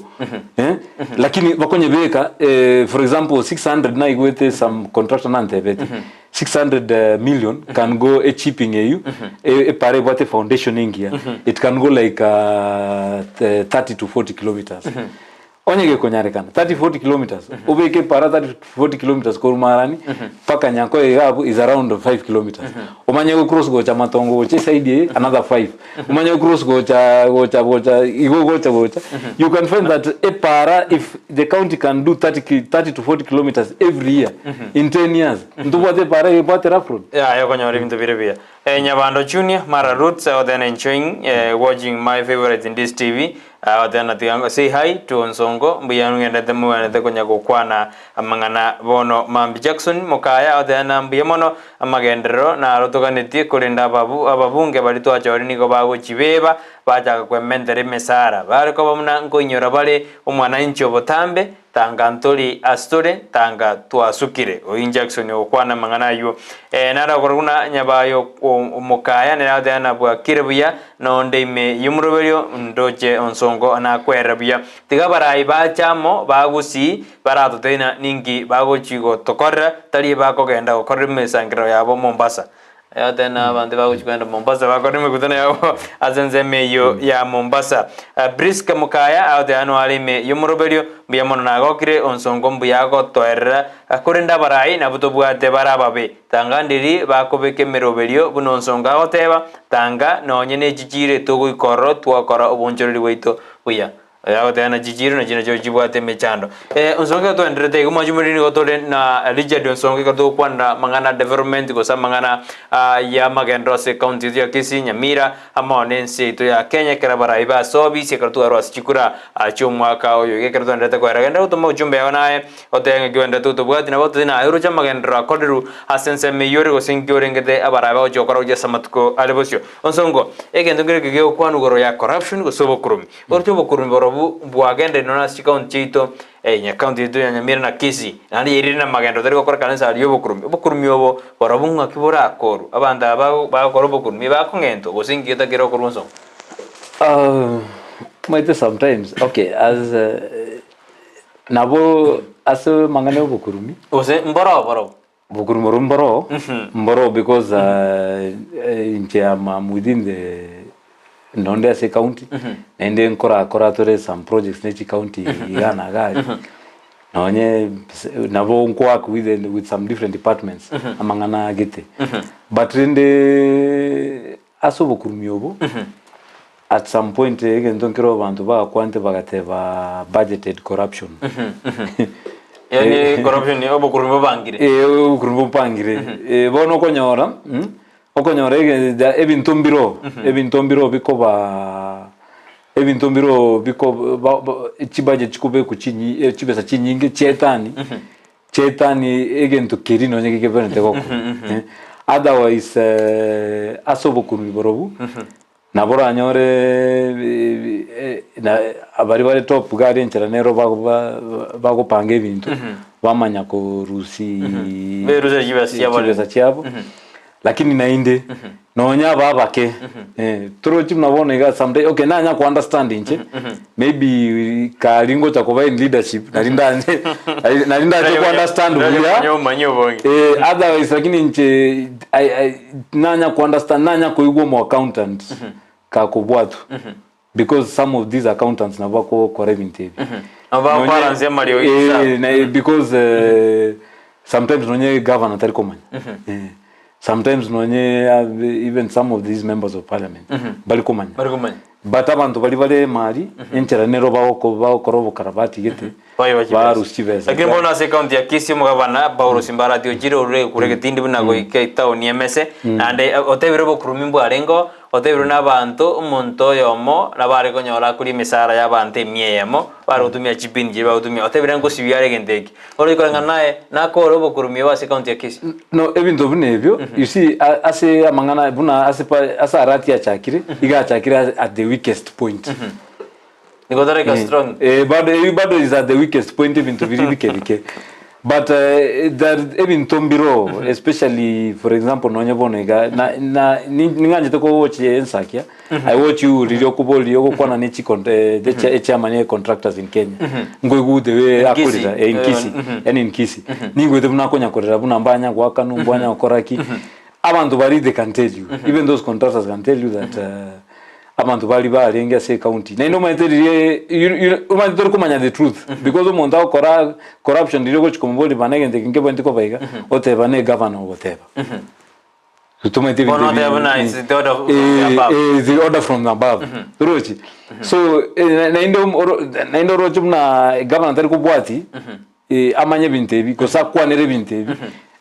Eh? Lakini bakonyebeka eh, for example 600 naigwete some contractor nantebete. 600 eh, million can go e chipping eyu e- epara ebwate foundation engiya. It can go like uh, 30 to 40 kilometers. Onye gekonyarekana 30 40 kilometers obeke para 30 40 kilometers korwa Marani mpaka Nyankoye iga abwo is around 5 kilometers omanye go cross gocha Matongo gocha eside eye another 5 omanye go cross gocha gocha gocha igo gocha gocha you can find that epara if the county can do 30 ki 30 to 40 kilometers every year in 10 years ntobwate epara ebwate rough road. Yaya okonyora ebinto bire buya. Eh, Nyabando Junior, Mara Roots, I then enjoying eh, watching my favorite in this TV. Agoteba tiga ngo say hi to Onsongo, mbuya ng'endete mogwenerete konya gokwana amang'ana bono. Mambi Jackson Mokaya agoteba na mbuya mono amagenderero naro toganetie korende ababu ababunge baria twachorire nigo bagochibeba bachaka kwementera emesara. Bare koba buna nkoinyora bare omwananchi obotambe tanga ntori ase tore tanga twasukire. Oyio Jackson ogokwana amang'ana aywo. Eh, naro agokora buna Nyabayo Mokaya nere agoteba na bwakire buya Nonde ime y'omoroberio ndoche onsongo nakwerera buya. Tiga abarai bache amo bagusii baratotebie na ninki bagochi gotokorera, tari ebakogenda gokorera emesangerero yabo Mombasa. Egoteba na abanto bagochi kogenda Mombasa bakore emekutano yabo ase ensemo eyio ya Mombasa. Prisca Mokaya agoteba noare ime y'omoroberio, mbuya mono nagokire onsongo mbuya agotoerera, korende abarai nabwo tobwate bare ababe. Tanga ndiri bakobeka emeroberio buna onsongo agoteba, Tanga nonye ne chichiiro etogoika ororo twakora obonchoreri bwaito buya. Oyo agoteba na chichiiro nachio nachio chibwate emechando. Eh, onsongo ekero twaendererete iga omwanchi omoriri nigo tore na Richard Onsongo ekero togokwanera amang'ana a development gose amang'ana ya amagenderero ase ecounty yaito ya Kisii, Nyamira amo na ense yaito ya Kenya ekero abarai base ofisi ekero twarwa ase chikura chi'omwaka oyo. Iga ekero twaendererete koera genda gotoma ujumbe yao naye. Otebe ng'a kigendererete gotobwatia, nabo ototebie naye oroche amagenderero akorirwe ase ensemo eyio ore, gose inki orengete abarabe bagochia gokora gochia ase amatuko are bosio. Onsongo, egento nkere eke gegokwanwa igoro ya corruption gose obokurumi. Oroche obokurumi borobwo bwagenderire nonya ase chikaunti chiaito, county yaito ya Nyamira na Kisii, naende yairire na amagenderero tari gokorekana ase aria y'obokurumi. Obokurumi obo borobwo ng'aki borakorwe? Abanto aba bagokora obokurumi bakong'entwa gose inki getakire gokorwa onsongo? Omanyete sometimes, okay as Nabo ase amang'ana y'obokurumi. Gose mboroo borobwo. Obokurumi obo mboroo, mboroo because inche am am within the nonde ase ecounty, naende nkorakora tore some projects ne chicounty iga na iga, nonye nabo nkowork with the with some different departments amang'ana gete. But rende ase obokurumi obo. At some point egento nkere abanto bagakwanete bagateba budgeted corruption. Yaani corruption obokurumi bobangire. Eh, obokurumi bobangire. Eh, bono okonyora mm, okonyora ege- da- ebinto mbiro, ebinto mbiro bikoba. Ebinto mbiro biko ba ba chibudget chikobekwa chinyi chibesa chinyinge chiaetani, chiaetani egento keria nonye gekeberete gokorwa eh. Otherwise ase obokurumi borobwo, nabo oranyore na baria bare top iga aria enchera nero bago ba bagopanga ebinto, bamanya korusia Berusia chibesa chiabo. chibesa chiabo. Lakini naende nonya aba abake eh, torochi buna bono iga someday okay nanya ko understand inche maybe kari ngocha koba in leadership nari ndanye nari ndache ko understand buya Omanye obonge. eh, otherwise lakini inche I, I, nanya ko understand nanya koigwa omo accountant kakobwatwa Because some of these accountants nabo bakokora ebinto ebi. Nabo Nonye- bakobalansia amariogi Eh, chisabu. na- because sometimes nonye governor tari komanya. Eh, sometimes nonye even some of these members of parliament bari komanya. Bari komanya. But abanto bari bare emari enchera nero bagoko bagokora obokarabati gete Bayoba chibesa. barusia chibesa. Lakini bono ase ekaunti ya Kisii omogabana Paul Simbarati ochire orure ekura egetindi buna goika etaoni emese naende otebire obokurumi mbwarengeo otebire na abanto omonto oyomo nabo are konyora akoria emesara ya abanto emia eyemo bare gotumia chipini chiria bagotumia otebire ngosibia are egento eke. Oroche koreng'ana naye nakore obokurumi obo ase ekaunti ya Kisii. No ebinto buna ebio you see ase amang'ana buna ase pa ase Arati achakire iga achakire at the weakest point. Nigo taraika strong. Eh, bado eh, bado is at the weakest point ebinto biri bike bike but there ebinto mbiro especially for example nonye bono iga na, na ning'anchete kowatch ensakia I watch you riria okoboria ogokwana ne chi eh, the cha- echairman ye contractors in Kenya nkoigwa the way In Kisii. akorera eh, in Kisii yani in Kisii ningoete buna akonya korera buna mbanya goakanwa mbanya gokora ki abanto baria they can tell you even those contractors can tell you that Abanto baria barenge ase ecounty naende omanyete riria you you omanyete tori komanya the truth because omonto agokora corruption riria ogochi komoboria bana egento eke nkebwenereti koba iga oteba ne egavana ogoteba. Tomanyete ebinto Bono oteba ebi buna it's the order from the above. eh, the order from above torochi so eh, naende oro naende oroche buna egavana tari kobwati amanye ebinto ebi, gose akwanere ebinto ebi,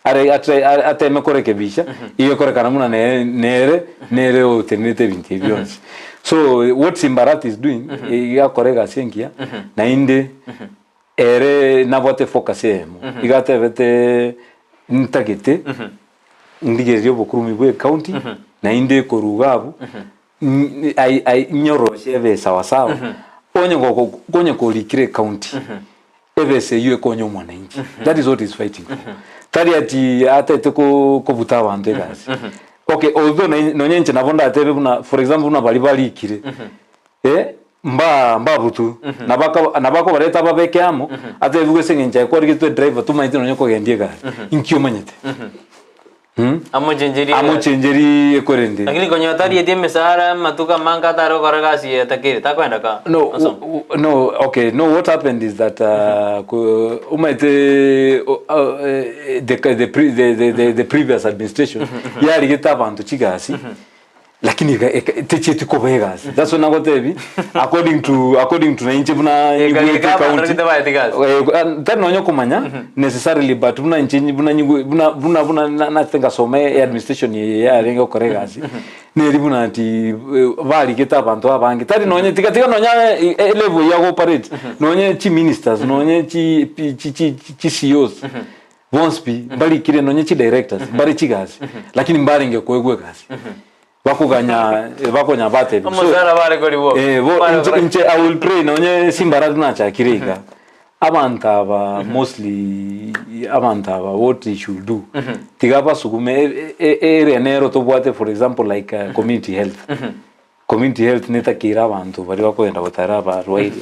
are atre are ateme korekebisha, iga ekorekana buna nere nere nere otenerete ebinto ebi bionsi. So what Simbarati is doing, iga akora egasi engiya, naende ere nabwate efocus eyemo, iga atebete ntagete ndigererie obokurumi bwa ecounty, naende korwa iga abwo. Inyororoche ebe sawasawa, onye goko onye korikire ecounty, ebesa eyio ekonye omwananchi. That is what he's fighting for. Tari ati atete ko kobuta abanto egasi. Okay, although nonye nonye inche nabo ndatebe buna for example buna baria barikire, eh, mba mbabutu, nabaka nabakobareta babeke amo, atebiwe ase eng'encho aye kwarigetwe edriver tomaeti nonye kogendia egari, inki omanyete? Amochencherie Amochencherie ekorende. Lakini konya otarieti emesara amatuko amange atare gokora egasi eye etakire takoenda ka No, masomo. no, okay, no, what happened is that omanyete the, the, pre, the, the, the, the previous administration yarigete abanto chigasi Lakini eka eka techieti koba egasi. That's why nagotebi according to according to nainche buna Eka- nyigwete eka abanto county. rikite baeti gasi. Eh, ah, tari nonya okomanya necessarily but buna inche buna nyigwe buna buna buna na- nachete ngasoma e administration eye yarenge gokora egasi neri buna ati eh, barigete abanto abange tari nonye tiga tiga nonya eh, eh, level ya go operate nonye chi ministers nonye chi chi chi chi chi CEOs Bonsi pi mbarikire nonye chidirectors mbare chigasi lakini mbarenge koegwa egasi bakoganya bakonya batebi so Omosara bare korigwa. eh, bo Bare inche, kora- inche I will pray nonye simbarati nachakire iga abanto aba mostly abanto aba what they should do tiga basugume e- e- e- area nero tobwate for example like community health Community health netakeire abanto baria bakogenda gotara abarwaire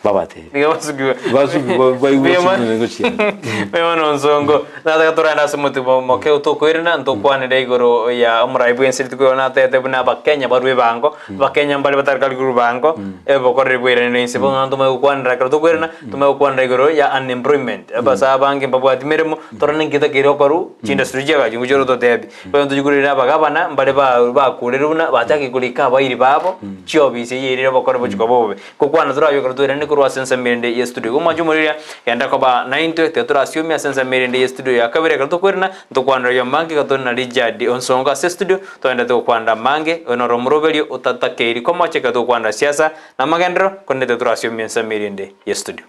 babatebie. Nigo basukigwe. Basukigwe baigwe Mbuya mono. ching'encho chiaye. Mbuya mono Onsongo. Nataka torende ase omote moke tokoirana ntokwanere igoro ya omorai bwensi rituko riria natete buna abakenya barwe ebango, abakenya mbare batari kari korwa ebango, obokoreri bwairanire inse. Bono tomanye gokwanera ekero tokoirana, tomanye gokwanera igoro ya unemployment. Abasae abange mbabwati meremo, torore ninki getakeire gokorwa, chindustry chiagachi ngochia orototebi. Bono tochikurire abagabana mbare ba bakurire buna bachake korika abairi babo. abo, chiobisi eyio erire obokore bochia koba obobe. Gokwana torabe ekero twairane korwa ase ensemo erinde ye studio. Igo mwanche omoriria, genda koba naintwe, tiga torasiomie ase ensemo erinde ye studio ya kabere ekero tokoirana, ntokwanera amange iga tore na Richard Onsongo ase estudio, togenderete gokwanera amange, oyo noro omoroberio otatakeiri komocha ekero togokwanera siasa na amagenderero, korende tiga torasiomie ensemo erinde ye studio.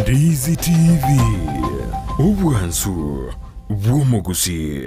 Ndizi TV, obwansu bw'omogusii.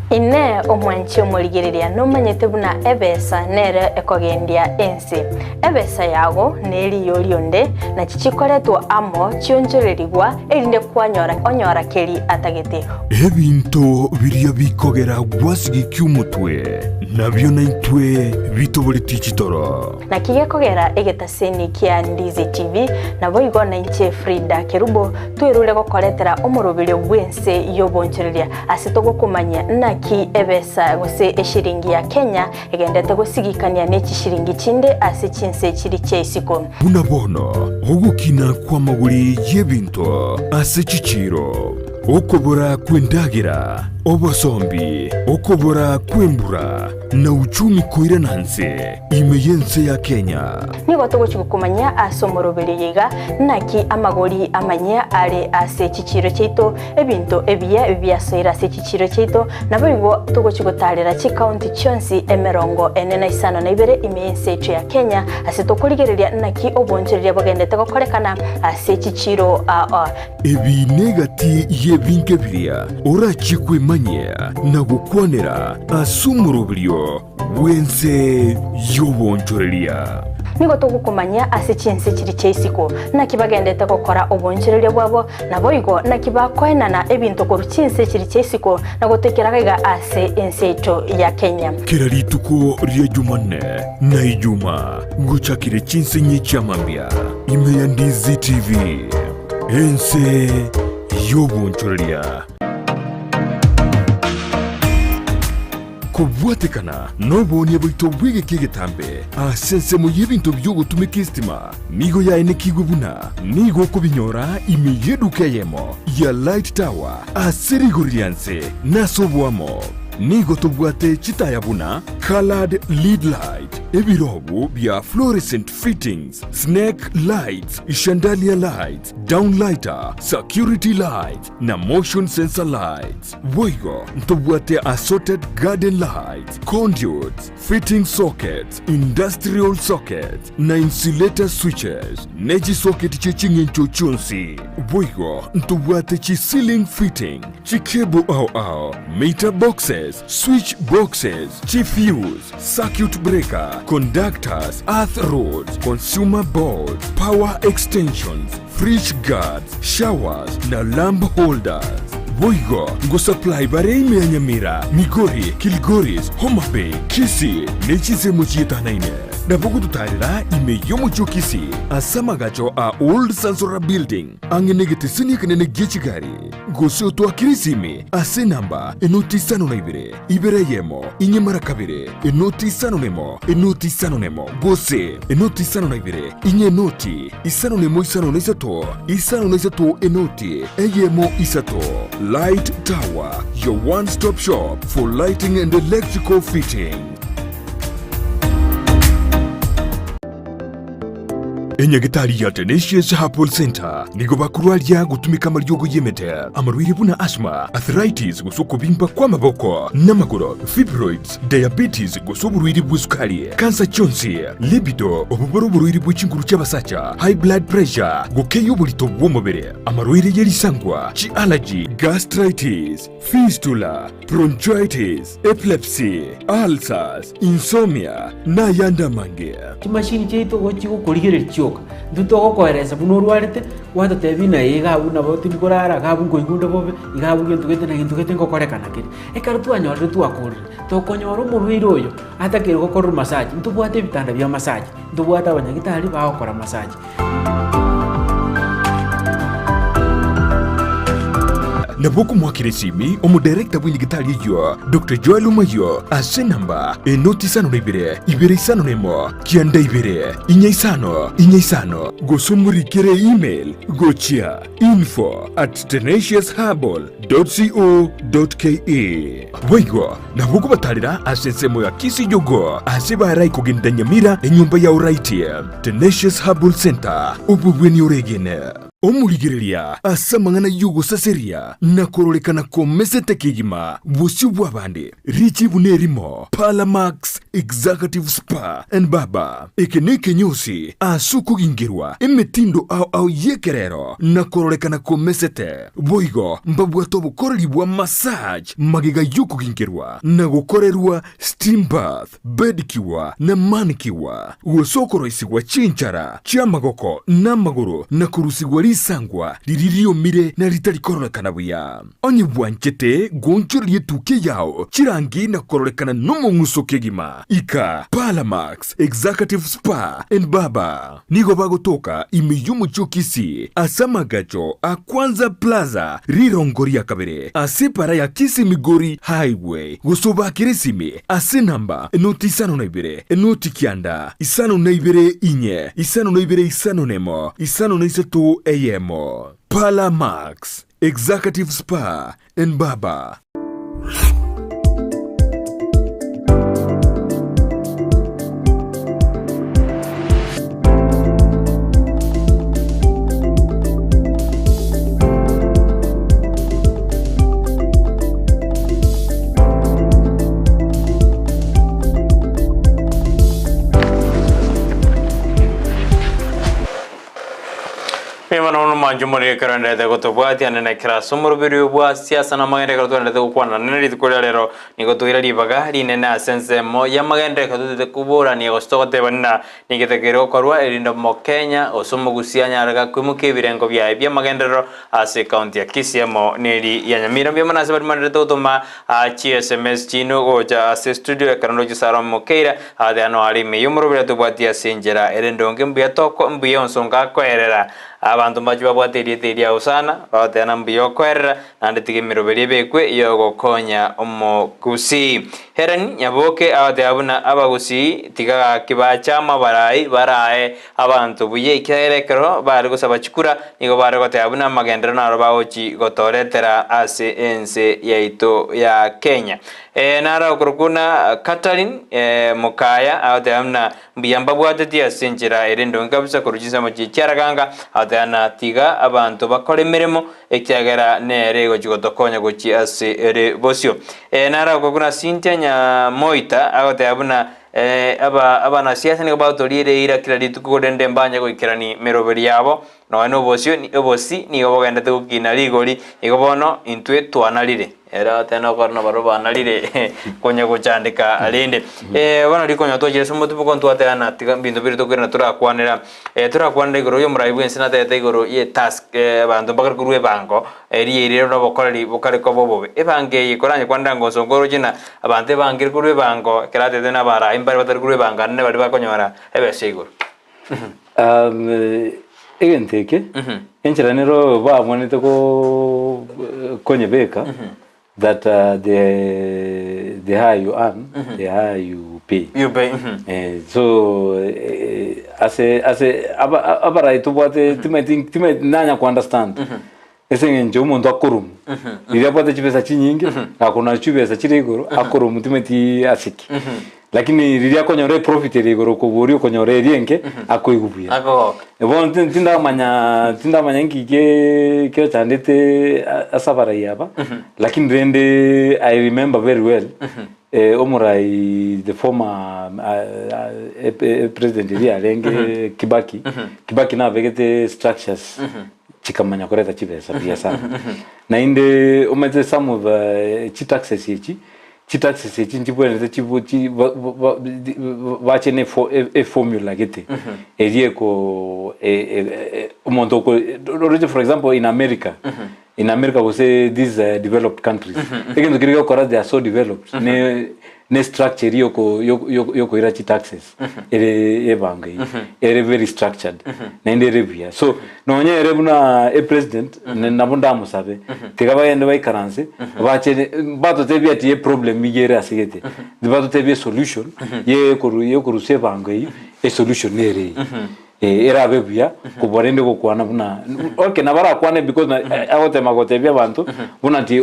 Inee, omwanchi omorigereria, nomanyete buna ebesa nere ekogendia ense? Ebesa yago neriyo rionde, nachi chikoretwa amo chionchorerigwa, erinde kwanyora onyora keri atagete. Ebinto biria bikogera gwasigikia omotwe, nabio naintwe bitoboretie chitoro. Naki gekogera egetaseni kia Ndizi TV, naboigo nainche Frida Kerubo, twerure gokoretera omoroberio bw'ense y'obonchoreria ase togokomanyia naki ebesa gose eshiringi ya Kenya egendete gosigikania ne chishiringi chinde ase chinse chiri chia isiko. Buna bono ogokina kw'amagori y'ebinto ase chichiiro, okobora kw'endagera, obosombi, okobora kw'embura, na uchumi koirana nse ime y'ense ya Kenya. Nigo togochia gokomanyia ase omoroberio oyo iga, naki amagori amanyia are ase chichiiro chiaito, ebinto ebiya biasoire ase chichiiro chiaito, naboigo togochia gotaarera chikaunti chionsi emerongo ene na isano na ibere ime y'ense yaito ya Kenya, ase tokorigereria naki oboonchoreria bogendete gokorekana ase chichiiro aa. Ebi negati y'ebinto ebiria orachie kwemanyia na gokwanera ase omoroberio bw'ense y'oboonchoreria. Nigo togokomanyia ase chinse chiria chia isiko, naki bagendete gokora oboonchoreria bwabo, naboigo naki bakoenana ebinto korwa chinse chiria chia isiko na gotoikera gaiga ase ense yaito ya Kenya. Kera rituko ria Jumanne na Ijumaa gochakire chinse inye chia mambia ime ya Ndizi TV, ense y'oboonchoreria. Kobwatekana noboonia bwaito bw'egeka egetambe ase ensemo y'ebinto bi'ogotumeka esitima, nigo yaenekigwe buna nigo okobinyora ime y'eduka eyemo ya Light Tower ase rigori ria nse na ase oboamo. Nigo tobwate chitaya buna coloured lead light, ebirobu bia fluorescent fittings, snake lights, chandelier lights, downlighter, security lights na motion sensor lights. Boigo ntobwate assorted garden lights, conduits, fitting sockets, industrial sockets, na insulator switches, ne chisocket chie ching'encho chionsi. Boigo ntobwate chi ceiling fitting, chicable ao ao, meter boxes, switch boxes, chifuse, circuit breaker, conductors, earth rods, consumer boards, power extensions, fridge guards, showers na lamp holders. Boigo ngosupply bare ime ya Nyamira, Migori, Kilgoris, Homa Bay, Kisii ne chinsemo chietanaine. Nabo gototarera ime y'omochie o Kisii ase amagacho a Old Sansora Building ang'e negeteseni ekenene gie chigari. Gose otoakere esimi ase enamba enoti isano na ibere, ibere eyemo, inye mara kabere, enoti isano nemo, enoti isano nemo, gose enoti isano na ibere, inye enoti isano nemo isano na isato, isano na isato enoti eyemo isato. Light Tower, your one stop shop for lighting and electrical fitting. Enyagitari ya Tenacious Herbal Center nigo bakorwaria gotumeka amariogo y'emete, amarwaire buna asthma, arthritis gose okobimba kw'amaboko n'amagoro, fibroids, diabetes gose oborwaire bw'esukari, kansa chionsi, libido, obobore oborwaire bwe chinguru chi'abasacha, high blood pressure, gokeyia oborito bw'omobere, amarwaire ye risangwa, chi'allergy, gastritis, fistula, bronchitis, epilepsy, ulcers, insomnia, na ayande amange. Chimashini chiaito gochi gokorigereria chioka. chioka. Intwe togokoeresa buna orwarete, gwatotebia ng'a ee iga abwo nabo tindi korara, iga abwo nkoigwa onde bobe, iga abwo gento gete na gento gete ngokorekana kere. Ekero twanyorire twakorire, tokonyora omorwaire oyo atakeire gokorerwa massage, ntobwate ebitanda bia massage, ntobwate abanyagitari bagokora massage. Nabo okomoakera esimi omodarekta bw'enyagitari eyio, Doctor Joel Omayio, ase enamba enoti isano na ibere, ibere isano na emo, kianda ibere, inya isano, inya isano. Gose omorikere email gochia info at tenaciousherbal dot co dot ke. Boigo nabo okobatarera ase ensemo ya Kisii Jogoo ase barai kogenda Nyamira enyomba ya Oraiti Tenacious Herbal Center obobweni oregene. Omorigereria ase amang'ana y'ogosaseria na kororekana komesete kegima bosio bw'abande, richibu nerimo, Parlamax Executive Spa and Barber. Eke nekenyosi ase okogingerwa emetindo ao ao y'ekerero na kororekana komesete. Boigo mbabwate obokoreri bwa massage magega y'okogingerwa na gokorerwa steam bath, bedicure na manicure, gose okoroisigwa chinchara chi'amagoko na amagoro na korusigwa risangwa riria riomire na ritari kororekana buya. Onye bwanchete goonchoreria etukia yao chirangi na kororekana nomong'uso kegima, ika Parlamax Executive Spa and Barber. Nigo bagotoka ime y'omochie o Kisii ase amagacho a Kwanza Plaza rirongo ria kabere ase epara ya Kisii Migori Highway gose obakere esimi ase enamba enoti 52 enoti 9 52 inye 52 51 53 eyemo. Parlour Max Executive Spa and Barber. Nigo nono mwanche more ekero endete gotobwatia nene ekero ase omoroberi bwa siasa na amagenda ekero twenderete gokwana nene rituko ria rero nigo toire ribaga rinene ase ensemo y'amagenda ekero totete koborania gose togoteba ng'a nigete kere gokorwa erinde omokenya gose omogusia anyare gakoimokia ebirengo biaye bi'amagenderero ase ekaunti ya Kisii amo neri ya Nyamira. Mbuya mono ase baria mwanderete gotoma chi sms chiino gocha ase studio ekero ndoche Sarah Mokeira Ase ano are ime y'omoroberi atobwatie ase enchera ere endonge mbuya toko mbuya onsonga akoerera. Abanto mbache babwate erieta eria Hosana, bagoteba mbuya okoerera, naende tiga emeroberi ebekwe y'ogokonya omogusii. Helen Nyaboke agoteba buna abagusii tiga gaki bache amo abarai barae abanto buya ekiagera ekero bare gosaba chikura nigo bare goteba buna amagenderero naro bagochi gotoretera ase ense yaito ya Kenya. Ee, naro okorokwa buna Katharine, ee, mokaya, agoteba buna mbuya mbabwatetie ase enchera ere endonge kabisa korwa chinsemo chie chiaraganga, agoteba ng'a tiga abanto bakore emeremo, ekiagera nere egochia gotokonya gochia ase ere bosio. Ee, naro okorokwa buna Cynthia Nyamoita, agoteba buna ee, aba abanasiasa nigo bagotoria eira kera rituko korende mbanye goikerani meroberi yabo, Nonya nobosio obosi nigo bogendete gokina rigori, igo bono intwe twanarire. Ere agateba nokore nabarabwo banarire konya gochandeka rende. Bono rikonyo twachire ase omotuboka ntwateba ng'a tiga ebinto biria tokoirana torakwanera torakwanera igoro ya omorai bwensi natebete igoro ye task abanto mbakare korwa ebango eria erire na obokoreri bokare koba obobe. Ebango eye koranye kwanera ngosongo oroche ng'a abanto ebangire korwa ebango ekero atebete ng'a abarai mbare batari korwa ebango naende baria bakonyora ebesa igoro. Egento eke, enchera nero bamwanete ko konyebeka that the the higher you earn, the higher you pay. You pay, mhm. Eh, so ase ase aba abarai tobwate timanyeti timanyeti nanya ko understand ase eng'encho omonto akorumwa riria abwate chibesa chinyinge gakona chibesa chire igoro akorumwa timanyeti ase ki lakini riria akonyora eprofit ere igoro kobua oria okonyora eria enke akoigwa buya. Akogoka. Bono tin- tindamanya tindamanya nki ke kechandete ase abarai aba lakini rende I remember very well omorai the former president eria arenge Kibaki, Kibaki nabegete structures chikamanya koreta chibesa buya sana. Naende omanyete some of chitaxes echi. Chitaxes echi nchibwenerete chibu chi ba ba bache ne efo eformula gete eria eko omonto oko oroche for example in America, in America gose these developed countries, egento keria gegokora they are so developed ne ne structure eria yoko yoko yokoira chitaxes ere ebango eywo ere very structured naende ere buya. So Nonya ere buna epresident nabo ndamosabe tiga bagende baikaranse bache batotebie ati eproblem iga ere ase gete batotebie esolution ye yokorusia ebango eywo esolution nere eye erabe buya kobua rende gokwana buna okay nabo arakwane because agotema gotebia abanto buna ati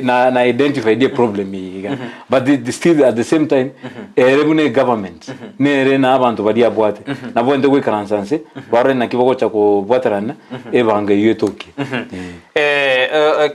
na na identified eproblem eye iga but the still at the same time ere buna egovernment nere na abanto baria abwate nabo inte goikaransa nse Barore naki bagocha kobwaterana ebango eyio etokie.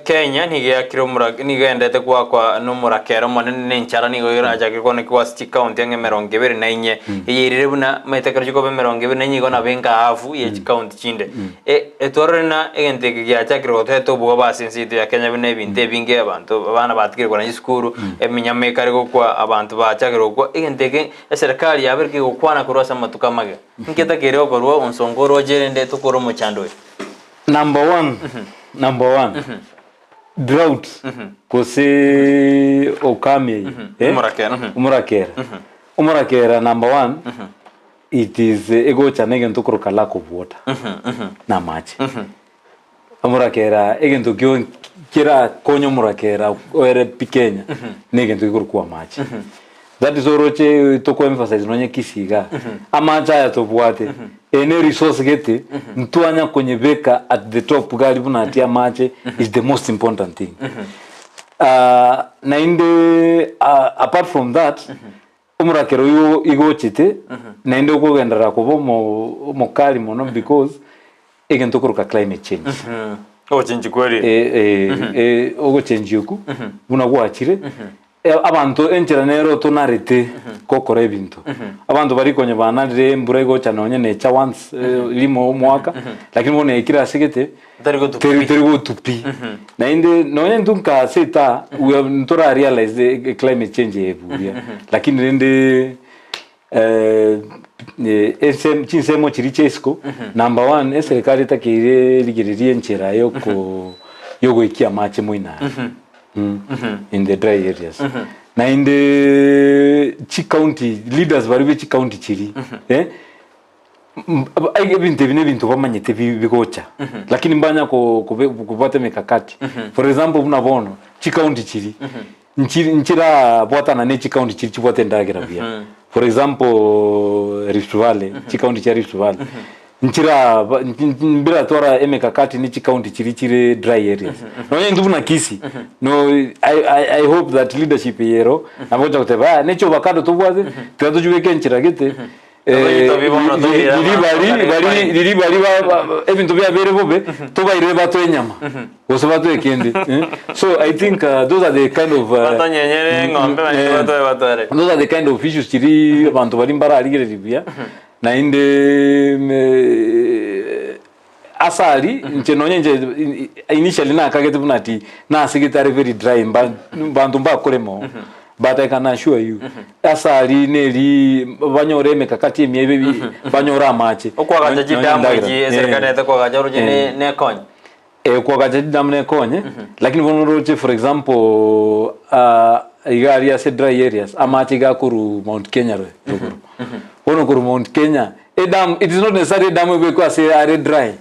Kenya nigo eakire omora nigo eendete goakwa nomorakera omonene na enchara nigo erachake koonekigwa ase chikaunti ang'e emerongo ebere na inye. Eye erire buna omanyete ekero chikoba emerongo ebere na inye igo nabo enga half ye chikaunti chinde. Etwarore na egento eke giachakire goteta obwoba ase ense yaito ya Kenya buna ebinto ebinge abanto abana batigire kogenda chisukuru, eminyama ekare gokwa, abanto bachakire gokwa, egento eke eserekari yabeire kegokwana korwa ase amatuko amage. Nketakeire gokorwa onsongo oroche rende tokore omochando oyo. Number one, number one, drought gose okame eye, eh? Omorakera, mhm. Omorakera. Omorakera number one, it is egocha na egento okoroka lack of water, na amache. Omorakera egento kio kerakonye omorakera oere pi Kenya na egento gekorokwa amache. That is oroche toko emphasize nonye Kisii igaa, amache aya tobwate, eye ne resource gete ntwanya konyebeka at the top iga aria buna ati amache is the most important thing. Naende apart from that, Omorakera oyio igo ochete naende okogenderera koba omo omokali mono because egento okoroka climate change. Ogochenji kweri. Ogochenji okwo buna gwachire abanto enchera nero tonarete gokora ebinto. Abanto baria konya banarire embura egocha nonye necha once rimo omwaka lakini bono ekire ase gete Teri gotupi. Teri teri gotupi. Naende nonya intwe nka ase etaa we have ntora realize e climate change eye buya. Lakini rende ensemo chinsemo chiria chia isiko number one eserekari etakeire erigererie enchera yoko yogoikia amache moino aya in the dry areas. Naende chicounty leaders baria be chicounty chiria Ebinto ebi nebinto bamanyete bigocha, lakini mbanya kobwata emekakati. For example buna bono, chikaunti chiria, nchi nchirabwatana ne chikaunti chiria chibwate endagera buya. For example Rift Valley, chikaunti chia Rift Valley, nchira mbiratwara emekakati ne chikaunti chiria chire dry areas. Nonya intwe buna Kisii, no I hope that leadership eye ero, nabo ogocha goteba yaya ne chiovacado tobwate, tiga tochibeke enchera gete. Riria bari ebinto biabeire bobe, tobairere batoe enyama, gose batoe kende. So I think those are the kind of Batonyenyere eng'ombe naende batoe batware. Those are the kind of issues chiria abanto baria mbararigereria buya, naende Ase aria, inche nonya inche initially nakagete buna ati nasegete are very dry mba banto mbakorema oo but I can assure you ase aria neri banyore emekakati emiya ebe banyore amache Okwagacha nonye chidamu endagera. echi eserikali Eh. nete kwagacha oroche ne Eh. nekonye. Kwagacha chidamu nekonye lakini bono oroche for example iga aria ase dry areas amache iga akorwa Mount Kenya rogoro bono korwa Mount Kenya Edamu, it is not necessary edamu ebekwe ase are dry.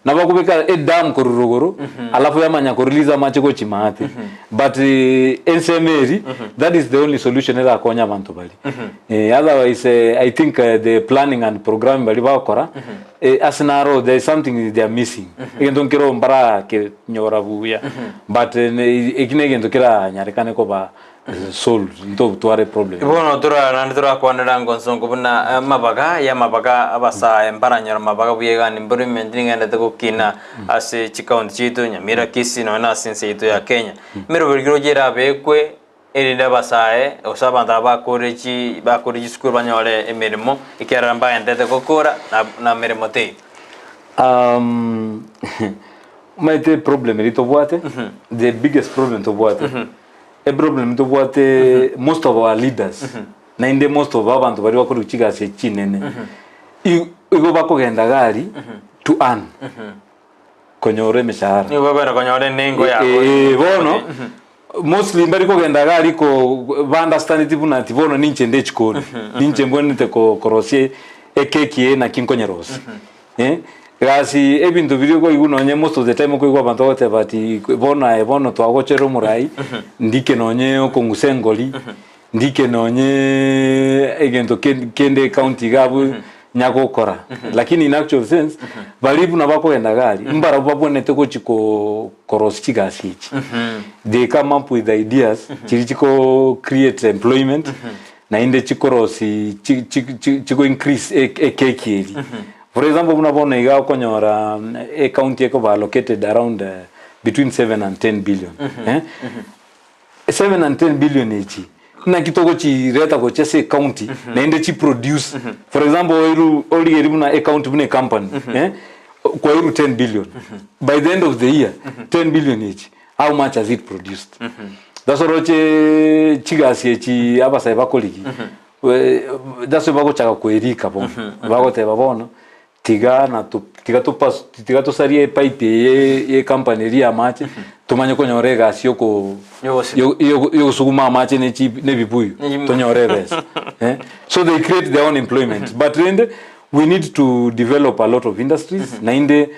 Nabo okobeka edamu korwa rogoro, alafu yamanya ko release amache gochia maate. But ensemo eri, that is the only solution erakonye abanto baria. Otherwise I think the planning and programming baria bagokora, ase naro there is something they are missing. Egento nkero mbarakenyora buya, but eki na egento keranyarekane koba Solved ntobutware problem. Bono tora naende torakwanera ngonsongo buna amabaga y'amabaga abasae mbaranyore amabaga buya iga employment nigendete gokina ase chikaunti chiaito Nyamira, Kisii nonya na ase ense yaito ya Kenya. Emeroberi kerochio erabekwe erinde abasae gose abanto aba bakorire chi bakorire chisukuru banyore emeremo ekiagera mbaendete gokora na na meremo teiyo. Omanyete problem eria tobwate, the biggest problem tobwate. Eproblem tobwate most of our leaders naende most of abanto baria bakorwa chigasi echi chinene igo bakogenda gari to earn konyora emeshahara. Nigo bakogenda konyora enengo yabo. Eh, bono mostly mbari kogenda gari ko ba understandeti buna ati bono ninche nde echikoni ninche mbwenerete korosia ekeki eye naki nkonyerosia. Eh, gasi ebinto biria okoigwa nonye most of the time okoigwa abanto bagoteba ati bono aye bono twagocherera omorai, ndike nonye okong'usa engori, ndike nonye egento kende ecounty iga abwo nyagokora. Lakini in actual sense, baria buna bakogenda iga aria, mbarabwo babwenerete gochi ko korosia chigasi echi. They come up with ideas chiria chiko create employment, naende chikorosi chi chi chi chigo increase ekeki eri. For example buna bono iga okonyora ecounty ekoba allocated around between 7 and 10 billion eh, 7 and 10 billion echi naki togochireta gochia ase ecounty naende chi produce for example oiru origerie buna ecounty buna ecompany eh, kwairwe 10 billion by the end of the year 10 billion echi How much has it produced? That's why oroche chigasi echi abasae bakorigi that's why bagochaka koerika bono bagoteba bono tiga na tiga topas tiga tosarie epipe eye ye company eria ya amache tomanye konyora egasi yoko yogosuguma amache ne chi ne ebibuyu tonyore ebesa eh so they create their own employment but rende we need to develop a lot of industries naende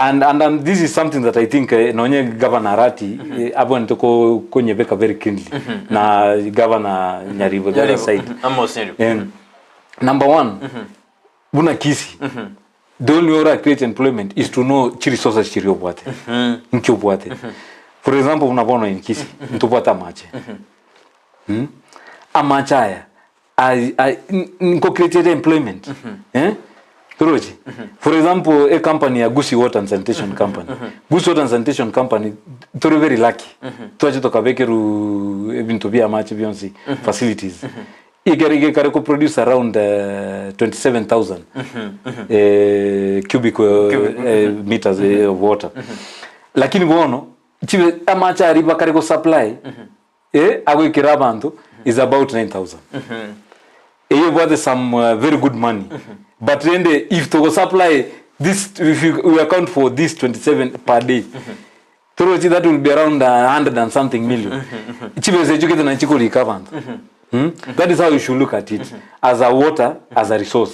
And, and, and this is something that I think eh, nonye Governor Arati eh, abwenerete ko- konyebeka very keenly na Governor Nyaribo the other side. Amos Nyaribo. Eh, number one, buna Kisii, the only way ora create employment is to know chi resources chiri obwate. Nki obwate. For example, buna bono in Kisii, ntobwate amache. Mm? Amache aya Ai ai nko create ere employment eh torochi for example e company ya Gusii Water and Sanitation Company Gusii Water and Sanitation Company tore very lucky twache tokabekerwa ebinto bia amache bionsi facilities ekere gekare ko produce around 27000 cubic meters of water lakini bono chibe amache aria bakare go supply Eh, agoikera abanto is about 9000 eyio ebwate some very good money but rende if togo supply this if we account for this 27 per day torochi that will be around 100 and something million chibesa echio gete nachi chikorika abanto mm? That is how you should look at it as a water as a resource.